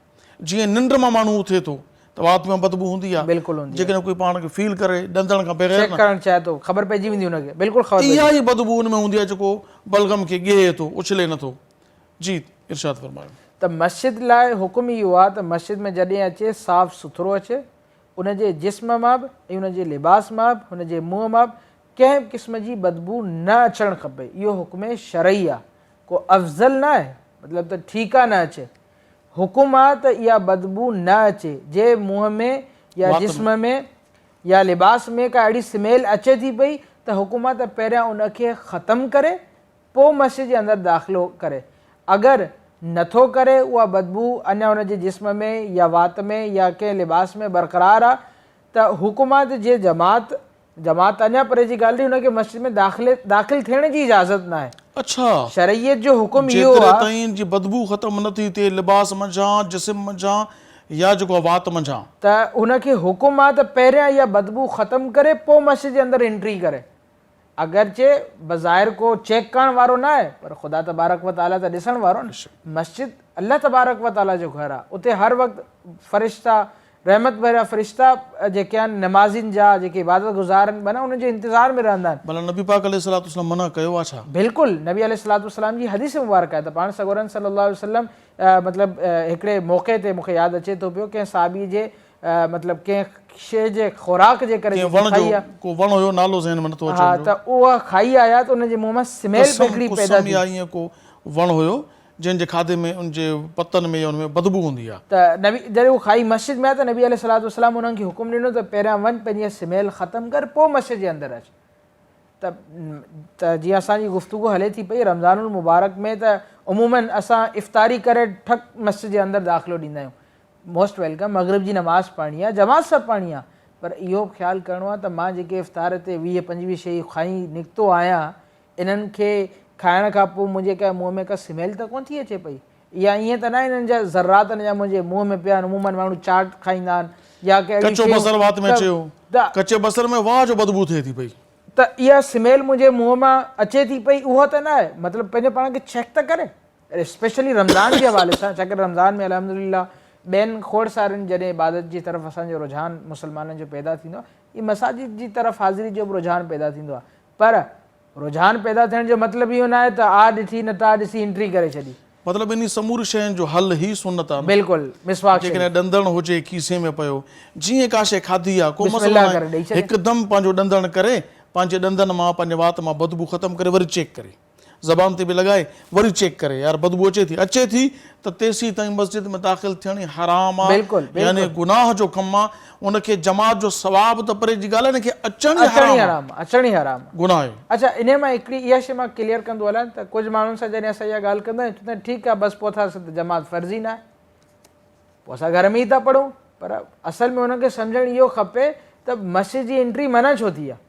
جيئن ننڊ مان ماڻهو اٿي ٿو ته وات ۾ بدبو هوندي آ بلڪل هوندي آ. جيڪڏهن ڪوئي پاڻ کي فيل ڪري ڏندڻ کان بغير چيڪ نه ڪرڻ چاهي ٿو خبر پئجي ويندي هن کي بلڪل خبر پئجي اها ئي بدبو ان ۾ هوندي آ جيڪو بلغم کي ڳيهي ٿو اڇلي نه ٿو. جي ارشاد فرمايو. ته مسجد لاء حڪم اهو آهي ته مسجد ۾ جڏهن اچي صاف سٿرو اچي، ان جي جسم مان به ۽ ان جي لباس مان به، هن جي منهن مان به ڪنهن به قسم جي بدبو نه اچڻ کپي، اهو حڪم شرعي آهي، ڪو افضل نه آهي، مطلب ته ٺيڪ آهي نه اچي، حڪم آهي ته اها بدبو نه اچي، جي منهن ۾ يا جسم ۾ يا لباس ۾ ڪا اهڙي سميل اچي ٿي پئي ته حڪم آهي ته پهريان ان کي ختم ڪري پوء مسجد جي اندر داخلو ڪري. اگر نٿو ڪري اها بدبوء اڃا ان جي جسم ۾ يا وات ۾ يا ڪنهن لباس ۾ برقرار آهي ته حڪم آهي ته جي جماعت جماعت اڃا پري جي ڳالهه رهي ان کي مسجد ۾ داخلي داخل ٿيڻ جي اجازت ناهي. اڇا! شرعيت جو حڪم اهو جيتري آهي. تائين جي بدبوء ختم نه ٿي ٿئي لباس منجهان، جسم منجهان يا جيڪو آهي وات منجهان. ته ان کي حڪم آهي ته پهريان اها بدبوء ختم ڪري پوء مسجد جي اندر انٽري ڪري. اگرچه بظاهر ڪو چيڪ ڪرڻ وارو نه آهي پر خدا تبارڪ و تعاليٰ ته ڏسڻ وارو نه. مسجد الله تبارڪ و تعاليٰ جو گهر آهي اتي هر وقت فرشتا رحمت ڀريا فرشتا جيڪي آهن نمازين جا جيڪي عبادت گذار آهن معنيٰ انهن جي انتظار ۾ رهندا آهن. ڀلا نبي پاڪ عليه الصلوة والسلام منع ڪيو آهي ڇا؟ بلڪل نبي عليه الصلوة والسلام جي حديث مبارڪ آهي ته پاڻ سڳورن صلي الله عليه وسلم مطلب هڪڙي موقعي تي مون کي ياد اچي ٿو پيو ڪنهن صحابي جي مطلب ڪنهن شيء جي خوراڪ جي ڪري ڪنهن وڻ جو ڪو وڻ هيو نالو ذهن ۾ نٿو اچي ها ته اها کائي آيا ته ان جي منهن مان سميل هڪڙي پيدا ٿي. قسم يا ائين ڪو وڻ هيو جنهن جي کاڌي ۾ ان جي پتن ۾ يا ان ۾ بدبو هوندي آهي. ته نبي جڏهن هو کائي مسجد ۾ آيا ته نبي عليه الصلوة والسلام انهن کي حڪم ڏنو ته پهريان وڃ پنهنجي سميل ختم ڪر پوء مسجد جي اندر اچ. ته ته جيئن اسان جي گفتگو هلي ٿي پئي رمضان المبارڪ ۾ ته عموماً اسان افطاري ڪري ٺڪ مسجد جي اندر داخلو ڏيندا آهيون. موسٽ welcome مغرب جي نماز پڙهڻي آهي جماعت سان پڙهڻي آهي پر اهو به خيال ڪرڻو آهي ته مان جيڪي افطار تي 20 25 شيون کائي نڪتو آهيان انهن کي کائڻ کان پوء منهنجي ڪا منهن ۾ ڪا سميل ته ڪونه ٿي اچي پئي يا ائين ته ناهي انهن جا ذرات اڃا منهنجي منهن ۾ پيا آهن عموماً ماڻهو چاٽ کائيندا آهن يا ڪي اهڙيون ڪچو شيون بصر وات ۾ ته اچي ويو ته ڪچي بصر ۾ واهه جو بدبو ٿئي ٿي پئي. ته اها سميل منهنجي منهن مان اچي ٿي پئي اهو ته ناهي مطلب پنهنجو پاڻ کي چيڪ ته ڪري اسپيشلي رمضان جي حوالي سان ڇاڪاڻ رمضان ۾ الحمدلله ٻين کوڙ سارين جڏهن عبادت جي طرف اسان جو رجحان مسلمانن جو پيدا ٿيندو آهي اهي مساجد جي طرف حاضري جو به رجحان پيدا ٿيندو آهي پر رجحان پيدا ٿيڻ جو مطلب اهو ناهي ته آ ڏٺي نه تا ڏسي انٽري ڪري ڇڏي. مطلب انهي سموري شين جو حل هي سنت آ نه. بلڪل مسواڪ شريف. جيڪڏهن ڏندڻ هجي کيسي ۾ پيو جيئن ڪا شي کاڌي آ ڪو بسم مسئلو الله ناهي ڪري ڏئي ڇڏي. هڪدم پنهنجو ڏندڻ ڪري پنهنجي ڏندن مان پنهنجي وات مان بدبو ختم ڪري وري چيڪ ڪري. زبان تي به لڳائي وري چيڪ ڪري يار بدبو اچي ٿي اچي ٿي ته تيسين تائين مسجد ۾ داخل ٿيڻ ئي حرام آ بلڪل يعني بلڪل گناهه جو ڪم آ ان کي جماعت جو ثواب ته پري جي ڳالهه آ ان کي اچڻ ئي اچڻ ئي حرام آ حرام آ اچڻ ئي حرام آ. گناهه آهي. اڇا انهي مان هڪڙي اها شي مان ڪليئر ڪندو هلان ته ڪجهه ماڻهن سان جڏهن اسان اها ڳالهه ڪندا آهيون چوندا آهن ٺيڪ آ بس پوء اسان ته جماعت فرض ئي ناهي پوء اسان گهر ۾ ئي ٿا پڙهون پر اصل ۾ انهن کي سمجهڻ اهو کپي ته مسجد جي انٽري منع ڇو ٿي آ.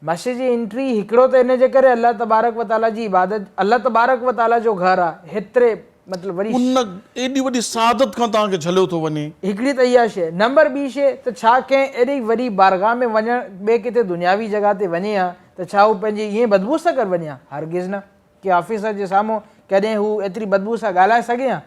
مسجد جي انٽري هڪڙو ته ان جي ڪري الله تبارڪ و تعالي جي عبادت الله تبارڪ و تعالي جو گهر آ هيتري مطلب وري ان ايڏي وڏي سعادت کان توهان کي جهليو ٿو وڃي. هڪڙي ته اها شيء نمبر ٻي شيء ته ڇا ڪنهن ايڏي وڏي بارگاهه ۾ وڃڻ ٻئي ڪٿي دنياوي جڳهه تي وڃي ها ته ڇا هو پنهنجي ائين بدبو سان گڏ وڃي ها هرگز نه ڪنهن آفيسر جي سامهون ڪڏهن هو ايتري بدبو سان ڳالهائي سگهي ها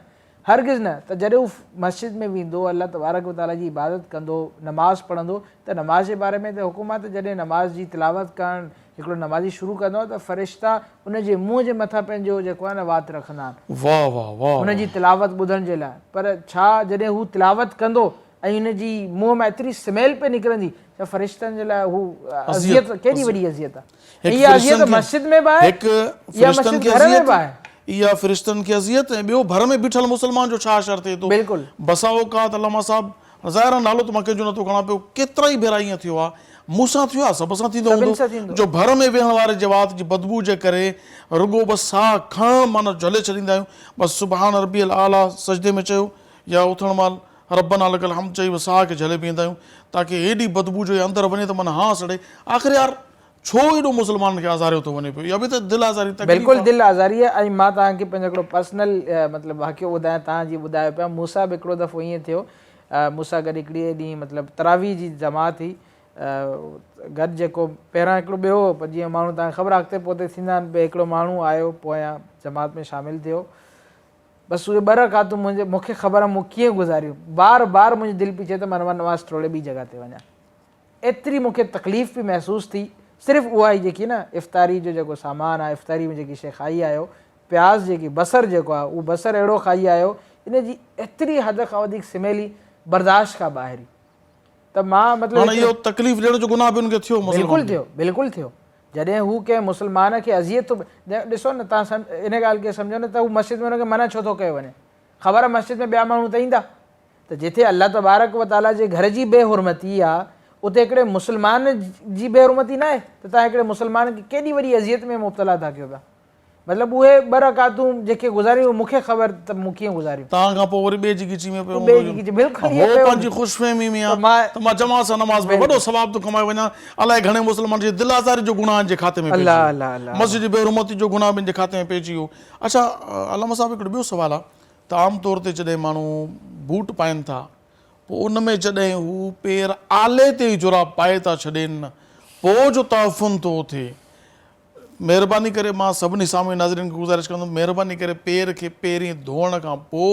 هرگز نه، ته جڏهن هو مسجد ۾ ويندو، الله تبارڪ و تعاليٰ جي عبادت ڪندو، نماز پڙهندو ته نماز جي باري ۾ ته حڪم آهي ته جڏهن نماز جي تلاوت ڪرڻ هڪڙو نمازي شروع ڪندو آهي ته فرشتا ان جي منهن جي مٿان پنهنجو جيڪو آهي نه وات رکندا آهن واه واه واه ان جي تلاوت ٻڌڻ جي لاء پر ڇا جڏهن هو تلاوت ڪندو ۽ ان جي منهن مان ايتري سميل پئي نڪرندي ته فرشتن جي لاء هو اذيت ڪيڏي وڏي اذيت آهي. هڪ اها اذيت فرشتن کي مسجد ۾ به آهي هڪ يا فرشتن مسجد کي گهر ۾ اذيت به آهي. اها فرشتن کي اذيت ۽ ٻيو ڀر ۾ بيٺل مسلمان جو ڇا اشر ٿئي ٿو. بلڪل. بسا اوقات علامه صاحب ظاهر آهي نالو ته مان ڪنهن جو نٿو کڻان پيو ڪيترا ئي ڀيرا ائين ٿيو آهي مون سان ٿيو آهي سڀ سان ٿيندو سڀن هوندو سان ٿيندو. جو ڀر ۾ ويهڻ واري جي وات جي بدبوء جي ڪري رڳو بس ساهه کڻڻ معنيٰ جهلي ڇڏيندا آهيون بس سبحان ربي الاعليٰ سجدي ۾ چيو يا اٿڻ مهل ربنا لڪ الحمد چئي به ساهه کي جهلي بيهندا آهيون تاڪه ايڏي بدبو جو اندر وڃي ته من هانء سڙي. آخر يار ڇو ايڏو مسلمانن کي آزاريو ٿو وڃي پيو اها به ته دل آزاري تڪليف بلڪل آ. دل آزاري آهي ۽ مان توهان کي پنهنجو هڪڙو پرسنل مطلب واقعو ٻڌايان توهان جيئن ٻڌايو پيا مون سان به هڪڙو دفعو ائين ٿيو مون سان گڏ هڪڙي ڏينهن مطلب تراويح جي جماعت هئي گڏ جيڪو پهريان هڪڙو ٻيو هو پر جيئن ماڻهو توهان کي خبر آهي اڳتي پوئتي ٿيندا آهن پوء هڪڙو ماڻهو آيو پويان جماعت ۾ شامل ٿيو بس اهي ٻه رڪعتون منهنجي مون کي خبر آهي مون ڪيئن گذاريون. بار بار منهنجي دل پئي چئي ته مان نماز ٽوڙي ٻي جڳهه تي وڃان. ايتري مون کي تڪليف پئي محسوس ٿي. صرف اها ئي جيڪي نه افطاري جو جيڪو سامان آهي افطاري ۾ جيڪي شيء کائي آيو پياز جيڪي بصر جيڪو آهي اهو بصر اهڙو کائي آيو ان جي ايتري حد کان وڌيڪ سميل هئي برداشت کان ٻاهر هئي ته مان مطلب هاڻي اهو تڪليف ڏيڻ جو گناهه به ان کي ٿيو مسلمان بلڪل ٿيو بلڪل ٿيو. جڏهن هو ڪنهن مسلمان کي اذيت ٿو ڏسو نه توهان ان ڳالهه کي سمجهو نه ته هو مسجد ۾ ان کي منع ڇو ٿو ڪيو وڃي خبر آهي مسجد ۾ ٻيا ماڻهو ته ايندا ته جتي الله تبارڪ و تعاليٰ جي گهر جي بي حرمتي آ اتي هڪڙي مسلمان جي بي حرمتي ناهي ته توهان هڪڙي مسلمان کي ڪيڏي وڏي اذيت ۾ مبتلا ٿا ڪيو پيا. مطلب اهي ٻه رڪعتون جيڪي گذاريون مون کي خبر ته مون ڪيئن گذاريون. توهان کان پوء وري ٻئي جي ڳچي ۾ پيو هوندو هو پنهنجي خوش فهمي ۾ آ ته مان جماعت سان نماز پڙهي وڏو ثواب ٿو ڪمائي وڃان الائي گهڻي مسلمان جي دل آزاري جو گناهه ان جي کاتي ۾ پئجي ويو مسجد جي بي حرمتي جو گناهه به ان جي کاتي ۾ پئجي ويو. اڇا علامه صاحب هڪڙو ٻيو سوال آ ته عام طور تي جڏهن ماڻهو بوٽ پائن ٿا پوء ان ۾ جڏهن هو پير آلي تي ئي جوراب پائي ٿا ڇڏين پوء جو تعفن ٿو ٿئي مهرباني ڪري مان سڀني سامعين ناظرين کي گذارش ڪندم مهرباني ڪري پير کي پهرين ڌوئڻ کان پوء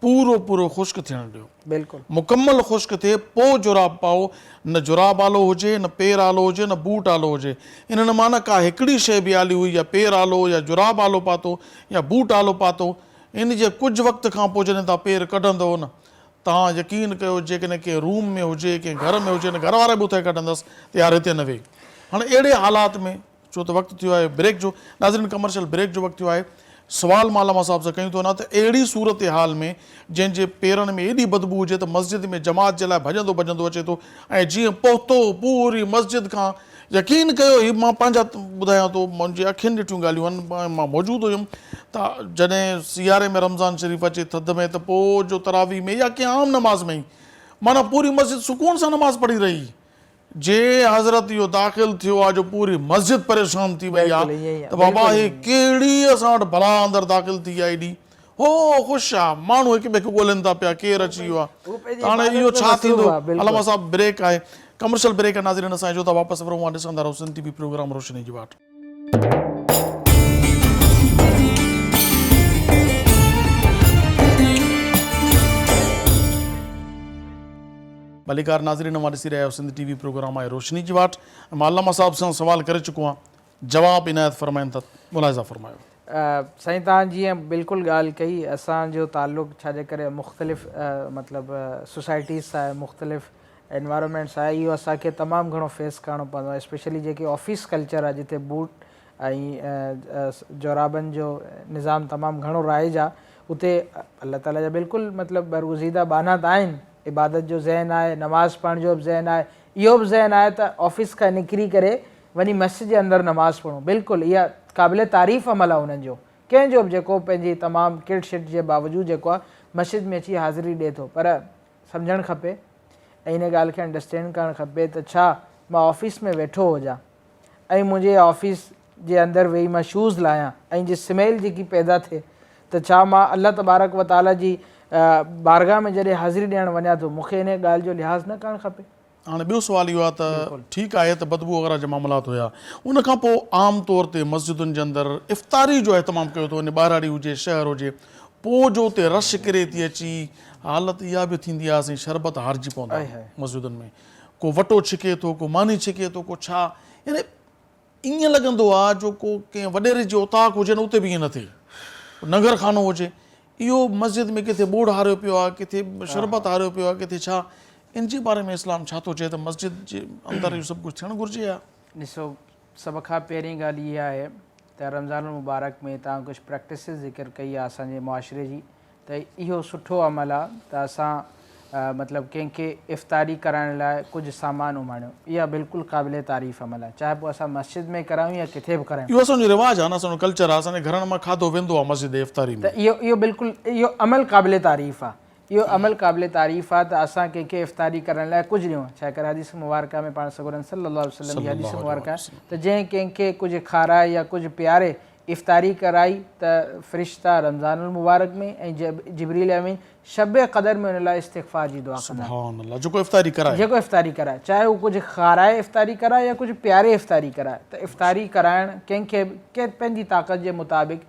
پورو پورو خشڪ ٿيڻ ڏيو. بلڪل. مڪمل خشڪ ٿئي پوء جوراب پائو نه جوراب آلو هجي نه پير آلو هجي نه بوٽ آلو هجي انهن مان نه ڪا هڪڙي شيء به آلي هئي يا پير آلو يا جوراب آلو پاتو يا بوٽ آلو پاتو ان جي ڪجهه وقت کان پوء جڏهن توهان پير ڪڍندؤ نه توهان يقين ڪيو جيڪڏهن ڪنهن روم ۾ هجي ڪنهن گهر ۾ هجي نه گهر وارا به اٿائي ڪڍندس ته يار هتي نه ويهه هاڻي اهڙي حالات ۾ ڇو ته وقت ٿيو آهي بريڪ جو ناظرين ڪمرشل بريڪ جو وقت ٿيو آهي سوال مان علامه صاحب سان ڪيون ٿو نه ته اهڙي صورتحال ۾ جنهن جي پيرن ۾ ايڏي بدبو هجي ته مسجد ۾ جماعت جي لاء ڀڄندو ڀڄندو اچي ٿو ۽ جيئن پهتو پوري مسجد کان يقين ڪيو هي مان پنهنجا ٻڌايان ٿو منهنجي اکين ڏٺيون ڳالهيون آهن مان موجود هيم ته جڏهن سياري ۾ رمضان شريف اچي ٿڌ ۾ ته پوء جو تراويح ۾ يا ڪنهن عام نماز ۾ ئي معنيٰ پوري مسجد سڪون سان نماز پڙهي رهي جي حضرت اهو داخل ٿيو آهي جو پوري مسجد پريشان ٿي وئي آهي ته بابا هي ڪهڙي اسان وٽ بلا اندر داخل ٿي آهي ايڏي هو خوش آ ماڻهو هڪ ٻئي کي ڳولين ٿا پيا ڪير اچي ويو آ ته هاڻي اهو ڇا ٿيندو علامه صاحب بريڪ آهي ڪمرشل بريڪ آهي ناظرين اسان اچو ٿا واپس ورون اوهان ڏسندا رهو سنڌ ٽي وي پروگرام روشني جي واٽ. ڀليڪار ناظرين اوهان ڏسي رهيا آهيو سنڌ ٽي وي پروگرام آهي روشني جي واٽ ۽ مان علامه صاحب سان سوال ڪري چڪو آهيان جواب عنايت فرمائن ٿا ملاحظه فرمايو. سائين توهان جيئن بلڪل ڳالهه ڪئي اسان جو تعلق ڇا جي ڪري مختلف مطلب سوسائٽيز سان آهي مختلف انوائرمينٽ سان آهي اهو اسان کي تمام گهڻو فيس ڪرڻو پوندو آهي اسپيشلي جيڪي آفيس ڪلچر آهي جتي بوٽ ۽ جورابن جو نظام تمام گهڻو رائج آهي اتي الله تعالي جا بلڪل مطلب برگزيده ٻانها ته آهن عبادت جو ذهن آهي نماز پڙهڻ جو به ذهن آهي اهو به ذهن آهي ته آفيس کان نڪري ڪري وڃي مسجد جي اندر نماز پڙهون بلڪل اها قابل تعريف عمل آهي انهن جو ڪنهن جو به جيڪو پنهنجي تمام ڪرٽ شرٽ جي باوجود جيڪو آهي مسجد ۾ اچي حاضري ڏي ٿو پر سمجهڻ کپي ۽ ان ڳالهه کي انڊرسٽينڊ ڪرڻ کپي ته ڇا مان آفيس ۾ ويٺو هجان ۽ منهنجي آفيس جي اندر ويهي مان شوز لاهيان ۽ جي سميل جيڪي پيدا ٿئي ته ڇا مان الله تبارڪ و تعالي جي بارگاهه ۾ جڏهن حاضري ڏيڻ وڃان ٿو مون کي ان ڳالهه جو لحاظ نه ڪرڻ کپي. هاڻي ٻيو سوال اهو آهي ته ٺيڪ آهي ته بدبو وغيره جا معاملات هيا ان کان پوء عام طور تي مسجدن جي اندر افطاري جو اهتمام ڪيو ٿو وڃي ٻهراڙي هجي شهر هجي پوء جو اتي رش ڪري ٿي اچي حالت اها به ٿيندي آهي سائين شربت هارجي پوندا مسجدن ۾ ڪو وٽو ڇڪي ٿو ڪو ماني ڇڪي ٿو ڪو ڇا يعني ائين لڳندو آ جو ڪو ڪنهن وڏيري جي اوطاق هجي نه اتي به ائين نه ٿئي. ننگر خانو هجي. اهو مسجد ۾ ڪٿي ٻوڙ هاريو پيو آ، ڪٿي شربت هاريو پيو آ، ڪٿي ڇا. ان جي باري ۾ اسلام ڇا ٿو چئي ته مسجد جي اندر اهو سڀ ڪجهه ٿيڻ گهرجي يا. ڏسو سڀ کان پهرين ڳالهه اها آهي ته رمضان المبارڪ ۾ توهان ڪجهه پريڪٽسز ذڪر ڪئي آ اسان جي معاشري جي ته اهو سٺو عمل آ ته اسان مطلب ڪنهن کي افطاري ڪرائڻ لاء ڪجهه سامان اماڻيون اها بلڪل قابل تعريف عمل آ چاهي پوء اسان مسجد ۾ ڪرايون يا ڪٿي به ڪرايون. اهو اسان جو رواج آ نه اسان جو ڪلچر آ اسان جي گهرن مان کاڌو ويندو آ مسجد ڏي افطاري ۾. ته اهو اهو بلڪل اهو عمل قابل تعريف آ اهو عمل قابل تعريف آ ته اسان ڪنهن کي افطاري ڪرڻ لاء ڪجهه ڏيون ڇا ڪري حديث مبارڪه ۾ پاڻ سڳورن صلي الله عليه وسلم جي حديث مبارڪه آهي ته جنهن ڪنهن کي ڪجهه کارائي يا ڪجهه پياري افطاري ڪرائي ته فرشتا رمضان المبارڪ ۾ ۽ جبريل امين شب قدر ۾ ان لاء استغفار جي دعا ڪندا. سبحان الله جيڪو افطاري ڪرائي. جيڪو افطاري ڪرائي چاهي هو ڪجهه کارائي افطاري ڪرائي يا ڪجهه پياري افطاري ڪرائي ته افطاري ڪرائڻ ڪنهن کي به ڪنهن پنهنجي طاقت جي مطابق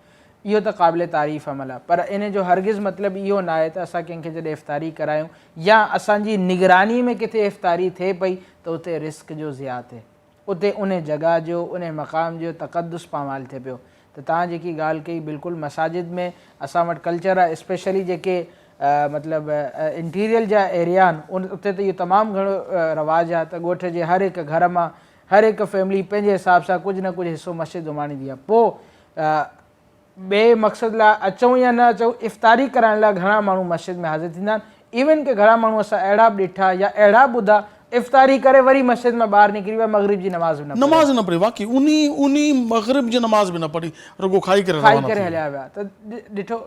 اهو ته قابل تعريف عمل آهي پر ان جو هرگز مطلب اهو ناهي ته اسان ڪنهن کي جڏهن افطاري ڪرايون يا اسان جي نگراني ۾ ڪٿي افطاري ٿئي پئي ته اتي رزق جو ضياع ٿئي. اتي انهي جڳهه جو، انهي مقام جو تقدس پامال ٿئي پيو ته توهان جيڪي ڳالهه ڪئي بلڪل مساجد ۾ اسان وٽ ڪلچر آهي اسپيشلي جيڪي مطلب انٽيريل جا ايريا آهن ان اتي ته اهو تمام گهڻو رواج آهي ته ڳوٺ جي هر هڪ گهر مان هر هڪ فيملي پنهنجي حساب سان ڪجهه نه ڪجهه حصو مسجد اماڻيندي آهي پوء ٻئي مقصد لاء اچون يا نه اچون افطاري ڪرائڻ لاء گهڻا ماڻهو مسجد ۾ حاضر ٿيندا آهن. ايون ڪي گهڻا ماڻهو اسان اهڙا به ڏٺا يا اهڙا ٻڌا افطاري ڪري وري مسجد مان ٻاهر نڪري ويا مغرب جي نماز به نه پڙهي. نماز نه پڙهي واقعي انهي انهي مغرب جي نماز به نه پڙهي رڳو کائي ڪري کائي روانا ڪري ٿي ويا. هليا ويا ته ڏٺو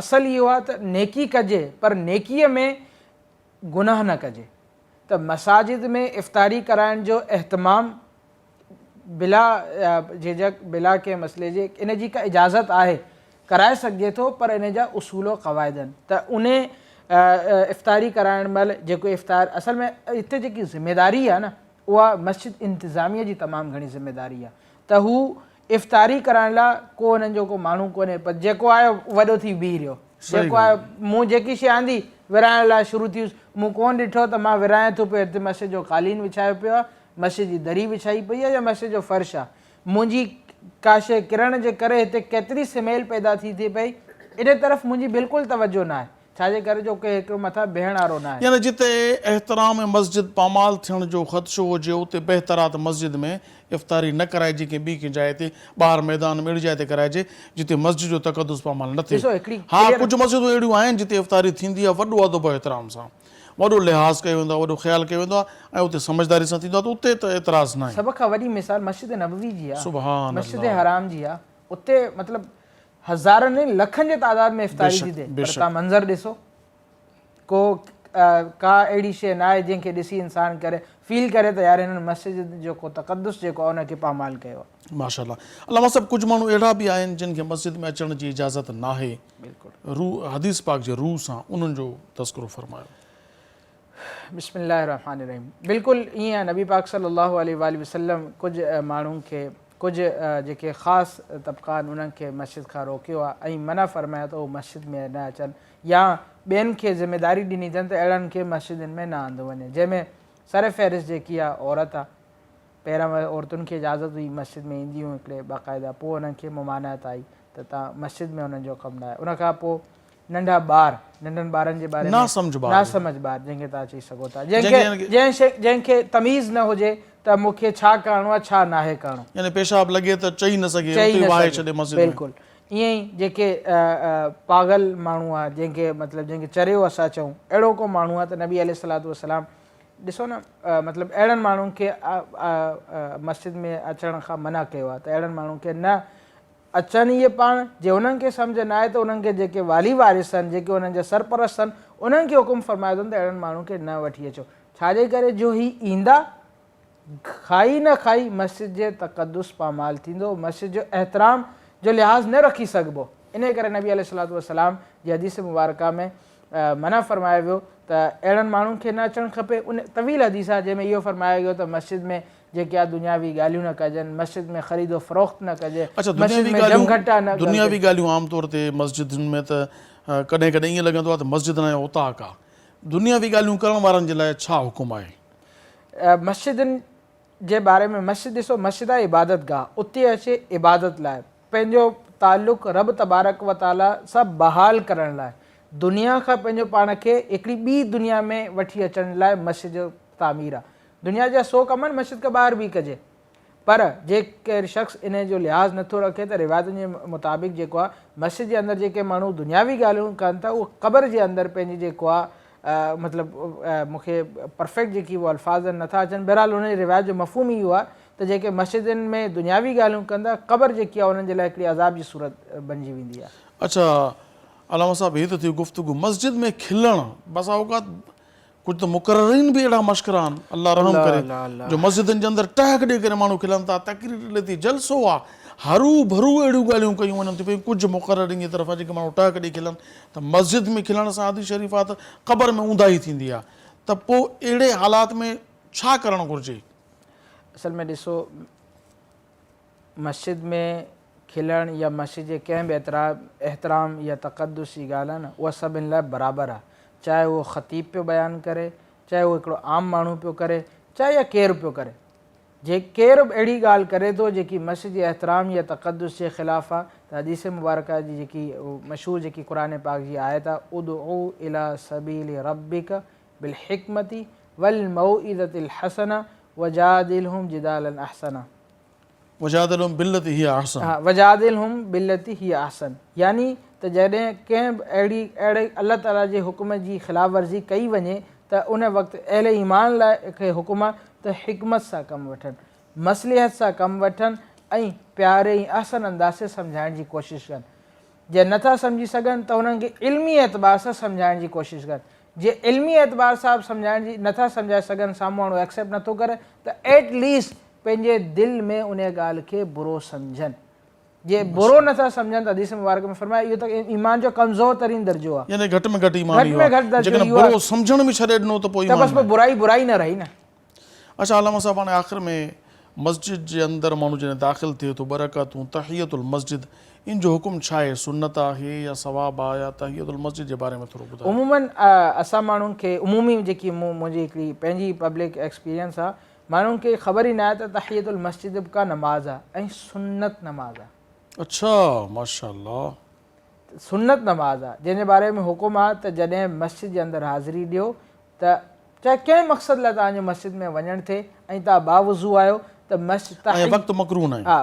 اصل اهو آهي ته نيڪي ڪجي پر نيڪيء ۾ گناهه نه ڪجي ته مساجد ۾ افطاري ڪرائڻ جو اهتمام بلا جهجهڪ بلا ڪنهن مسئلي جي ان جي ڪا اجازت آهي ڪرائي سگهجي ٿو پر ان جا اصول و قواعد آهن ته ان افطاري ڪرائڻ مهل جيڪو افطار اصل ۾ هتي جيڪي ذميداري آهي نه اها مسجد انتظاميه جي تمام گهڻي ذميداري آهي ته هو افطاري ڪرائڻ لاء ڪو انهن جو ڪو ماڻهو ڪونهي پر جيڪو آيو وڏو ٿي بيهي رهيو جيڪو آيو مون جيڪي شيء آندي ورهائڻ لاء شروع ٿيس مون ڪونه ڏٺو ته مان ورهايان ٿو پيو هتي مسجد جو قالين وڇايو پيو آهي مسجد جي دري وڇائي پئي آهي يا مسجد جو فرش آهي منهنجي ڪا شيء ڪرڻ جي ڪري هتي ڪيتري سميل پيدا ٿي ٿئي پئي ان طرف منهنجي بلڪل توجه ناهي ڇا جي ڪري جو ڪنهن هڪڙو مٿان بيهڻ وارو ناهي. يعني جتي احترام مسجد پامال ٿيڻ جو خدشو هجي اتي بهتر آهي ته مسجد ۾ افطاري نه ڪرائجي ڪنهن ٻي ڪنهن جاء تي ٻاهر ميدان ۾ اهڙي جاء تي ڪرائجي جتي مسجد جو تقدس پامال نه ٿئي. ڏسو هڪڙي ها ڪليئر. ڪجهه مسجدون اهڙيون آهن جتي افطاري ٿيندي آهي وڏو ادب و احترام سان وڏو لحاظ ڪيو ويندو آهي وڏو خيال ڪيو ويندو آهي ۽ اتي سمجهداري سان ٿيندو آهي ته اتي ته اعتراض ناهي. سڀ کان وڏي مثال مسجد نبوي جي آهي سبحان مسجد الله. حرام جي آهي اتي مطلب هزارن نه لکن جي تعداد ۾ افطاري ٿي بيشڪ ٿئي پر بيشڪ. توهان منظر ڏسو ڪو ڪا اهڙي شيء ناهي جنهن کي ڏسي انسان ڪري فيل ڪري ته يار هنن مسجد جو ڪو تقدس جيڪو آهي ان کي پامال ڪيو آهي. ماشاء الله علامه صاحب ڪجهه ماڻهو اهڙا به آهن جن کي مسجد ۾ اچڻ جي اجازت ناهي بلڪل. روح حديث پاڪ جي روح سان انهن جو تذڪرو فرمايو. بسم الله الرحمٰن الرحيم بلڪل ائين آهي نبي پاڪ صلي الله عليه واٰله وسلم ڪجهه ماڻهن کي ڪجهه جيڪي خاص طبقا آهن انهن کي مسجد کان روڪيو آهي ۽ منع فرمايو ته هو مسجد ۾ نه اچن يا ٻين کي ذميداري ڏني اٿن ته اهڙن کي مسجدن ۾ نه آندو وڃي جنهن ۾ سر فهرست جيڪي آهي عورت آهي پهريان عورتن کي اجازت هئي مسجد ۾ اينديون هيون هڪڙي باقاعده پوء انهن کي ممانعت آئي ته تان مسجد ۾ انهن جو ڪم ناهي ان کان پوء ننڍا ٻار ننڍن ٻارن جي باري ۾ ناسمجھ ٻار ناسمجھ ٻار جنهن کي تان چئي سگهو ٿا جنهن کي جنهن شي جنهن کي تميز نه هجي ته مون کي ڇا ڪرڻو آهي ڇا ناهي ڪرڻو يعني پيشاب لڳي ته چئي نه سگهي اتي ئي واهي ڇڏي مسجد ۾ بلڪل ائين ئي جيڪي پاڳل ماڻهو آهي جنهن کي مطلب جنهن کي چريو اسان چئون اهڙو ڪو ماڻهو آهي ته نبي عليه الصلوة والسلام ڏسو نه مطلب اهڙن ماڻهن کي مسجد ۾ اچڻ کان منع ڪيو آهي ته اهڙن ماڻهن کي نه اچن اهي پاڻ جي انهن کي سمجهه نه آهي ته انهن کي جيڪي والي وارث آهن جيڪي انهن جا سرپرست آهن انهن کي حڪم فرمايو اٿن ته اهڙن ماڻهن کي نه وٺي اچو ڇا جي ڪري جو هي ايندا کائي نه کائي مسجد جي تقدس پامال ٿيندو مسجد جو احترام جو لحاظ نه رکي سگهبو انهي ڪري نبي عليه الصلوة والسلام جي حديث مبارڪه ۾ منع فرمايو ويو ته اهڙن ماڻهن کي نه اچڻ کپي ان طويل حديث آهي جنهن ۾ اهو فرمايو ويو ته مسجد ۾ جيڪي آهي دنياوي ڳالهيون نه ڪجن، مسجد ۾ خريد و فروخت نه ڪجي، اڇا مسجد دنياوي ۾ ڳالهيون جمگهٽا نه دنياوي ڪجن. ڳالهيون عام طور تي مسجدن ۾ ته ڪڏهن ڪڏهن ائين لڳندو آهي ته مسجد نه اوطاق آهي دنياوي ڳالهيون ڪرڻ وارن جي لاء ڇا حڪم آهي؟ مسجدن جي باري ۾ مسجد ڏسو مسجد آهي عبادت گاهه اتي اچي عبادت لاء پنهنجو تعلق رب تبارڪ و تعاليٰ سان بحال ڪرڻ لاء دنيا کان پنهنجو پاڻ کي هڪڙي ٻي دنيا ۾ وٺي اچڻ لاء مسجد جو تعمير آهي دنيا جا سو ڪم آهن مسجد کان ٻاهر به ڪجي پر جي ڪير شخص انهي جو لحاظ نٿو رکي ته روايتن جي مطابق جيڪو آهي مسجد جي اندر جيڪي ماڻهو دنياوي ڳالهيون ڪن ٿا اهو قبر جي اندر پنهنجي جيڪو آهي مطلب مون کي پرفيڪٽ جيڪي اهو الفاظ نٿا اچن بهرحال ان جي روايت جو مفهوم اهو آهي ته جيڪي مسجدن ۾ دنياوي ڳالهيون ڪندا قبر جيڪي آهي انهن جي لاء هڪڙي عذاب جي صورت بنجي ويندي آهي. اڇا علامه صاحب هي ته ٿي گفتگو مسجد ۾ کلڻ بسا اوقات ڪجهه ته مقررين به اهڙا مشڪرا آهن الله رحم ڪري جو مسجدن جي اندر ٽهڪ ڏئي ڪري ماڻهو کلن ٿا تقرير هلي ٿي جلسو آهي هرو ڀرو اهڙيون ڳالهيون ڪيون وڃن ٿيون پيون ڪجهه مقررين جي طرفان جيڪي ماڻهو ٽهڪ ڏئي کلن ته مسجد ۾ کلڻ سان حديث شريف آهي ته قبر ۾ اونداهي ٿيندي آهي ته پوء اهڙي حالات ۾ ڇا ڪرڻ گهرجي؟ اصل ۾ ڏسو مسجد ۾ کلڻ يا مسجد جي ڪنهن به احترام يا تقدس جي ڳالهه آهي نه اها سڀن لاء برابر آهي چاهي اهو خطيب پيو بيان ڪري چاهي اهو هڪڙو عام ماڻهو پيو ڪري چاهي يا ڪير پيو ڪري جي ڪير به اهڙي ڳالهه ڪري ٿو جيڪي مسجد جي احترام يا تقدس جي خلاف آهي ته حديث مبارڪه جي جيڪي مشهور جيڪي قرآن پاڪ جي آيت آهي ادعو الي سبيل ربک بالحڪمة والموعظة الحسنة وجادلهم جدالا احسنا. وجادلهم بالتي هي احسن. ها وجادلهم بالتي هي احسن يعني ته جڏهن ڪنهن به اهڙي اهڙي الله تعالي جي حڪم جي خلاف ورزي ڪئي وڃي ته ان وقت اهل ايمان لاء کي حڪم آهي ته حڪمت سان ڪم وٺن، مصلحت سان ڪم وٺن ۽ پياري ۽ احسن انداز سي سمجهائڻ جي ڪوشش ڪن. جي نٿا سمجهي سگهن ته انهن کي علمي اعتبار سان سمجهائڻ جي ڪوشش ڪن. جي علمي اعتبار سان به سمجهائڻ جي نٿا سمجهائي سگهن سامهون ماڻهو ايڪسيپٽ نٿو ڪري ته ايٽ ليسٽ پنهنجي دل ۾ انهي ڳالهه کي برو سمجهن. جي برو نٿا سمجهن ته حديث مبارڪ ۾ فرمايو اهو ته ايمان جو ڪمزور ترين درجو آهي. يعني گهٽ ۾ گهٽ ايمان گهٽ اهو ۾ آهي. گهٽ درجو جيڪڏهن اهو آهي. برو سمجهڻ به ڇڏي ڏنو ته پوء ته ايمان بس پوء ناهي. برائي برائي نه رهي نه. اڇا علامه صاحب هاڻي آخر ۾ مسجد جي اندر ماڻهو جڏهن داخل ٿئي ٿو ٻه رڪعتون تحيت المسجد ان جو حڪم ڇا آهي سنت آهي يا ثواب آهي يا تحيت المسجد جي باري ۾ ٿورو ٻڌايو. عموماً اسان ماڻهن کي عمومي جيڪي مون منهنجي هڪڙي پنهنجي پبلڪ ايڪسپيرينس آهي ماڻهن کي خبر ئي ناهي ته تحيت المسجد به ڪا نماز آهي ۽ سنت نماز آهي. اڇا ماشاء الله. سنت نماز آهي جنهن جي باري ۾ حڪم آهي ته جڏهن مسجد جي اندر حاضري ڏيو ته چاهي ڪنهن مقصد لاء توهان جو مسجد ۾ وڃڻ ٿئي ۽ توهان باوضو آهيو ته مسجد ۽ وقت مڪروه ناهي. ها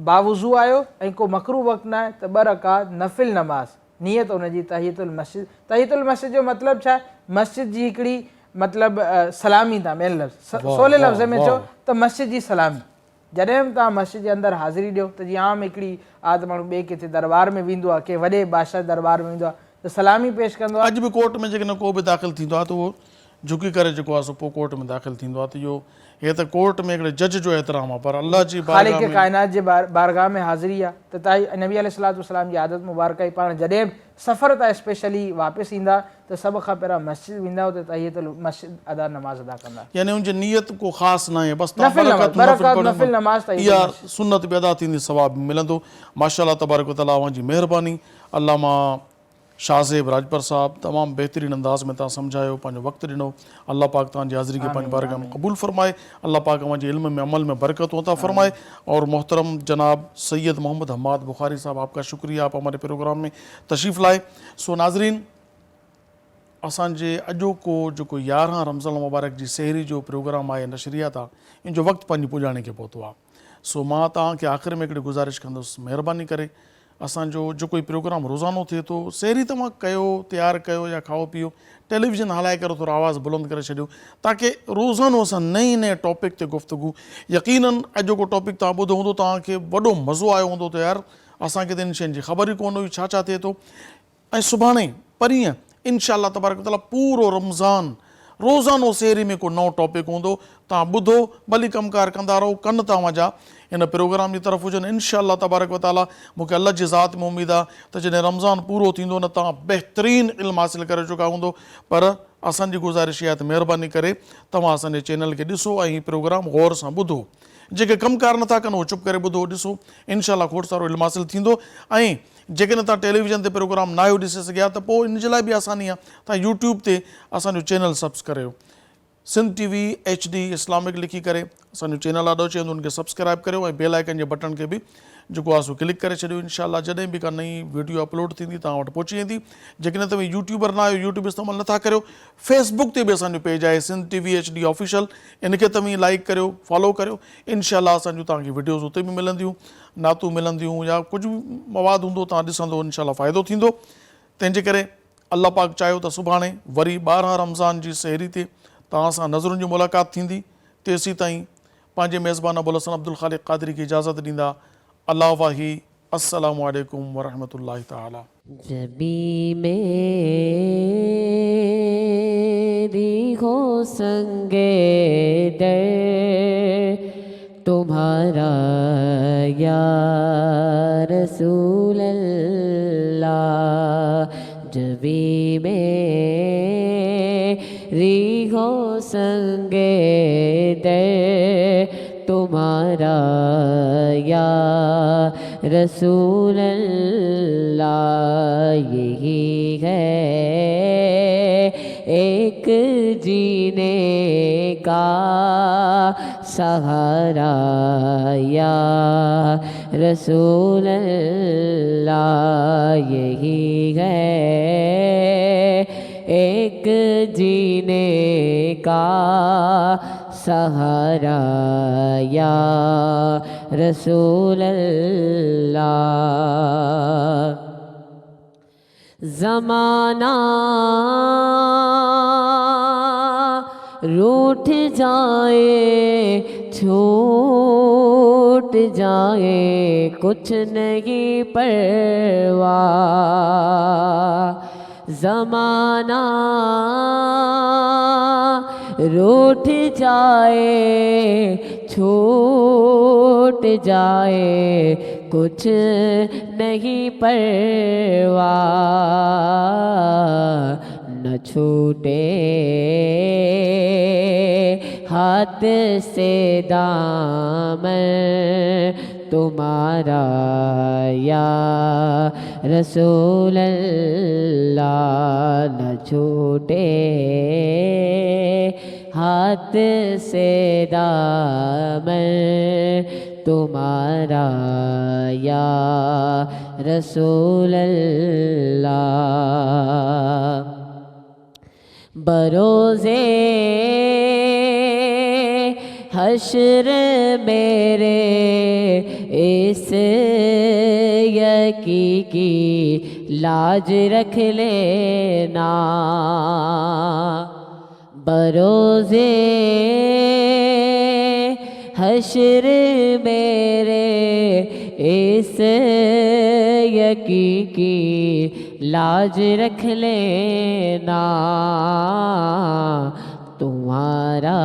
باوضو آهيو ۽ ڪو مڪروه وقت ناهي ته ٻه رڪعت نفل نماز نيت ان جي تحيت المسجد تحيت المسجد جو مطلب ڇا آهي مسجد جي هڪڙي مطلب سلامي تان ٻين لفظ سولي لفظ ۾ چئو ته مسجد جي سلامي جڏهن به توهان مسجد جي اندر حاضري ڏيو ته جيئن عام هڪڙي عادت ماڻهو ٻئي ڪٿي درٻار ۾ ويندو آهي ڪنهن وڏي بادشاهه جي درٻار ۾ ويندو آهي ته سلامي پيش ڪندو آهي. اڄ به ڪورٽ ۾ جيڪڏهن ڪو به داخل ٿيندو آهي ته اهو جهڪي ڪري جيڪو آهي سو پوء ڪورٽ ۾ داخل ٿيندو آهي ته اهو هي ته ڪورٽ ۾ هڪڙي جج جو احترام آهي پر الله جي بارگاهه خالق ۾. ڪائنات جي بارگاهه ۾ حاضري آهي ته تائين نبي عليه الصلوة والسلام جي عادت مبارڪه هئي پاڻ جڏهن به سفر تان اسپيشلي واپس ايندا ته سڀ کان پهريان مسجد ويندا اتي تحيت المسجد ادا نماز ادا ڪندا. يعني ان جي نيت ڪو خاص ناهي بس تان نفل نماز برڪات ٻه نفل رڪعت پڙهيو نفل نماز تحيت اها المسجد. سنت به ادا ٿيندي ثواب به ملندو ماشاءالله تبارڪ وتعالي اوهان جي مهرباني علامه شاهزيب راڄپر صاحب تمام بهترين انداز ۾ توهان سمجهايو پنهنجو وقت ڏنو الله پاڪ توهان جي حاضري کي پنهنجي بارگاهه ۾ قبول فرمائي الله پاڪ اوهان جي علم ۾ عمل ۾ برڪتون عطا فرمائي اور محترم جناب سيد محمد حماد بخاري صاحب آپ کا شڪريه آپ هماري پروگرام ۾ تشريف لائي سو ناظرين اسان جي اڄوڪو جيڪو 11 رمضان المبارڪ جي سحري جو پروگرام آهي نشريات آ ان جو وقت پنهنجي پڄاڻي کي پهتو آ سو مان توهان کي آخر ۾ هڪڙي گذارش ڪندس مهرباني ڪري اسان جو جيڪو هي پروگرام روزانو ٿئي ٿو سحري توهان ڪيو تيار ڪيو يا کائو پيئو ٽيليويزن هلائي ڪري ٿورو آواز بلند ڪري ڇڏيو تاڪه روزانو اسان نئين نئين ٽاپڪ تي گفتگو يقينن اڄوڪو ٽاپڪ توهان ٻڌو هوندو توهان کي وڏو مزو آيو هوندو ته يار اسان کي ته ان شين جي خبر ئي ڪونه هئي ڇا ڇا ٿئي ٿو ۽ سڀاڻي، پرينء، انشاء الله تبارڪ وتعاليٰ پورو رمضان روزانو سحري ۾ ڪو نئون ٽاپڪ هوندو، توهان ٻڌو، ڀلي ڪم ڪار ڪندا رهو، ڪن توهان جا هن پروگرام جي طرف هجن، انشاء الله تبارڪ وتعاليٰ مون کي الله جي ذات ۾ اميد آهي ته جڏهن رمضان پورو ٿيندو نه توهان بهترين علم حاصل ڪري چڪا هوندو، پر اسان جي گذارش اها آهي ته مهرباني ڪري توهان اسان جي چينل کي ڏسو ۽ هي پروگرام غور سان ٻڌو، جيڪي ڪم ڪار نٿا ڪن اهو چپ ڪري ٻڌو ڏسو، انشاء الله کوڙ سارو علم حاصل ٿيندو ۽ جيڪڏهن توهان ٽيليويزن تي پروگرام ناهيو ڏسي سگهيا ته پوء ان جي لاء به آساني آهي توهان يوٽيوب تي اسان جو چينل سبس ڪريو Sindh T V H D Islamic لکي ڪري اسان جو چينل آڏو اچي ويندو ان کي سبسڪرائب ڪريو ۽ بيل آئيڪن جي بٽڻ کي به جيڪو آهي سو ڪلڪ ڪري ڇڏيو انشاء الله جڏهن به ڪا نئين ويڊيو اپلوڊ ٿيندي توهان وٽ پهچي ويندي جيڪڏهن توهين يوٽيوبر نه آهيو يوٽيوب استعمال نٿا ڪريو فيسبوڪ تي به اسان جو پيج آهي Sindh T V H D official ان کي توهين لائڪ ڪريو فالو ڪريو انشاء الله اسان جون توهان کي ويڊيوز اتي به ملنديون نعتون ملنديون يا ڪجهه به مواد هوندو توهان ڏسندو انشاء الله فائدو ٿيندو تنهن جي ڪري الله پاڪ چاهيو ته سڀاڻي وري 12 رمضان جي سحري تي توهان سان نظرن جي ملاقات ٿيندي تيسيتائين پنهنجي ميزبان ابوالحسن عبدالخالق قادري کي اجازت ڏيندا الله واهي السلام عليڪم ورحمة الله تعالي. جبين ميري هو سنگ در تمهارا يا رسول الله جبين ميري هو سنگ در تمهارا يا رسول الله يهي هي ايڪ جيني ڪا سهارا يا رسول الله يهي هي ايڪ جيني ڪا سهارا يا رسول الله. زمانا روٺ جائي ڇوٽ جائي ڪڇ نهين پرواهه زمانا روٺ جائي ڇوٽ جائي ڪڇ نهين پرواهه نه ڇوٽي هاٿ سي دامن تمهارا يا رسول الله نه ڇوٽي هاٿ سي دامن تمهارا يا رسول الله بروزي حشر ميري اس يقين ڪي لاج رک لينا بروزي حشر ميري اس يقين ڪي لاج رک لينا تمهارا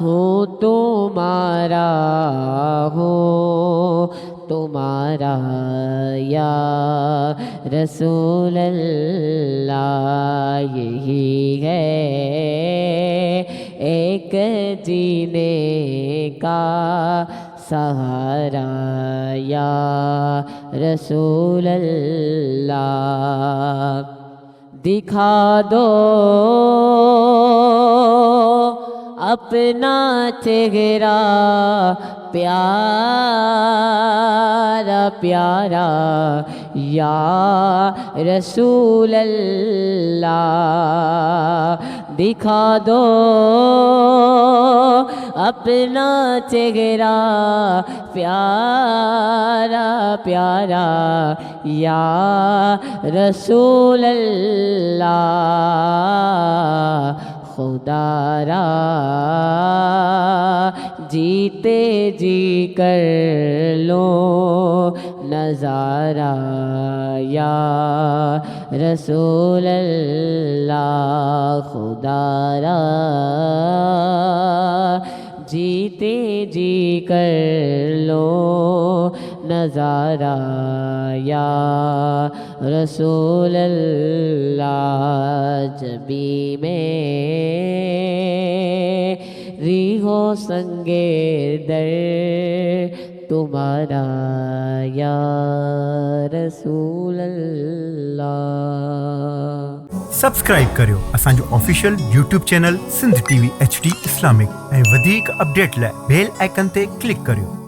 هون تمهارا هون تمهارا يا رسول الله يهي هي ايڪ جيني ڪا سهارا يا رسول الله دکا دو اپنا چهرا پيارا پيارا يا رسول الله دکا دو اپنا چهرا پيارا پيارا يا رسول الله خدارا جيتي جي ڪر لو نظارا يا رسول الله خدارا جيتي جي ڪر لو نظارا يا رسول الله جبي ۾ ريهو سنگي در تمهارا يا رسول الله. سبسڪرائيب ڪريو اسان جو official YouTube channel Sindh T V H D Islamic ۽ وڌيڪ اپڊيٽ لاء بيل آئيڪن تي ڪلڪ ڪريو.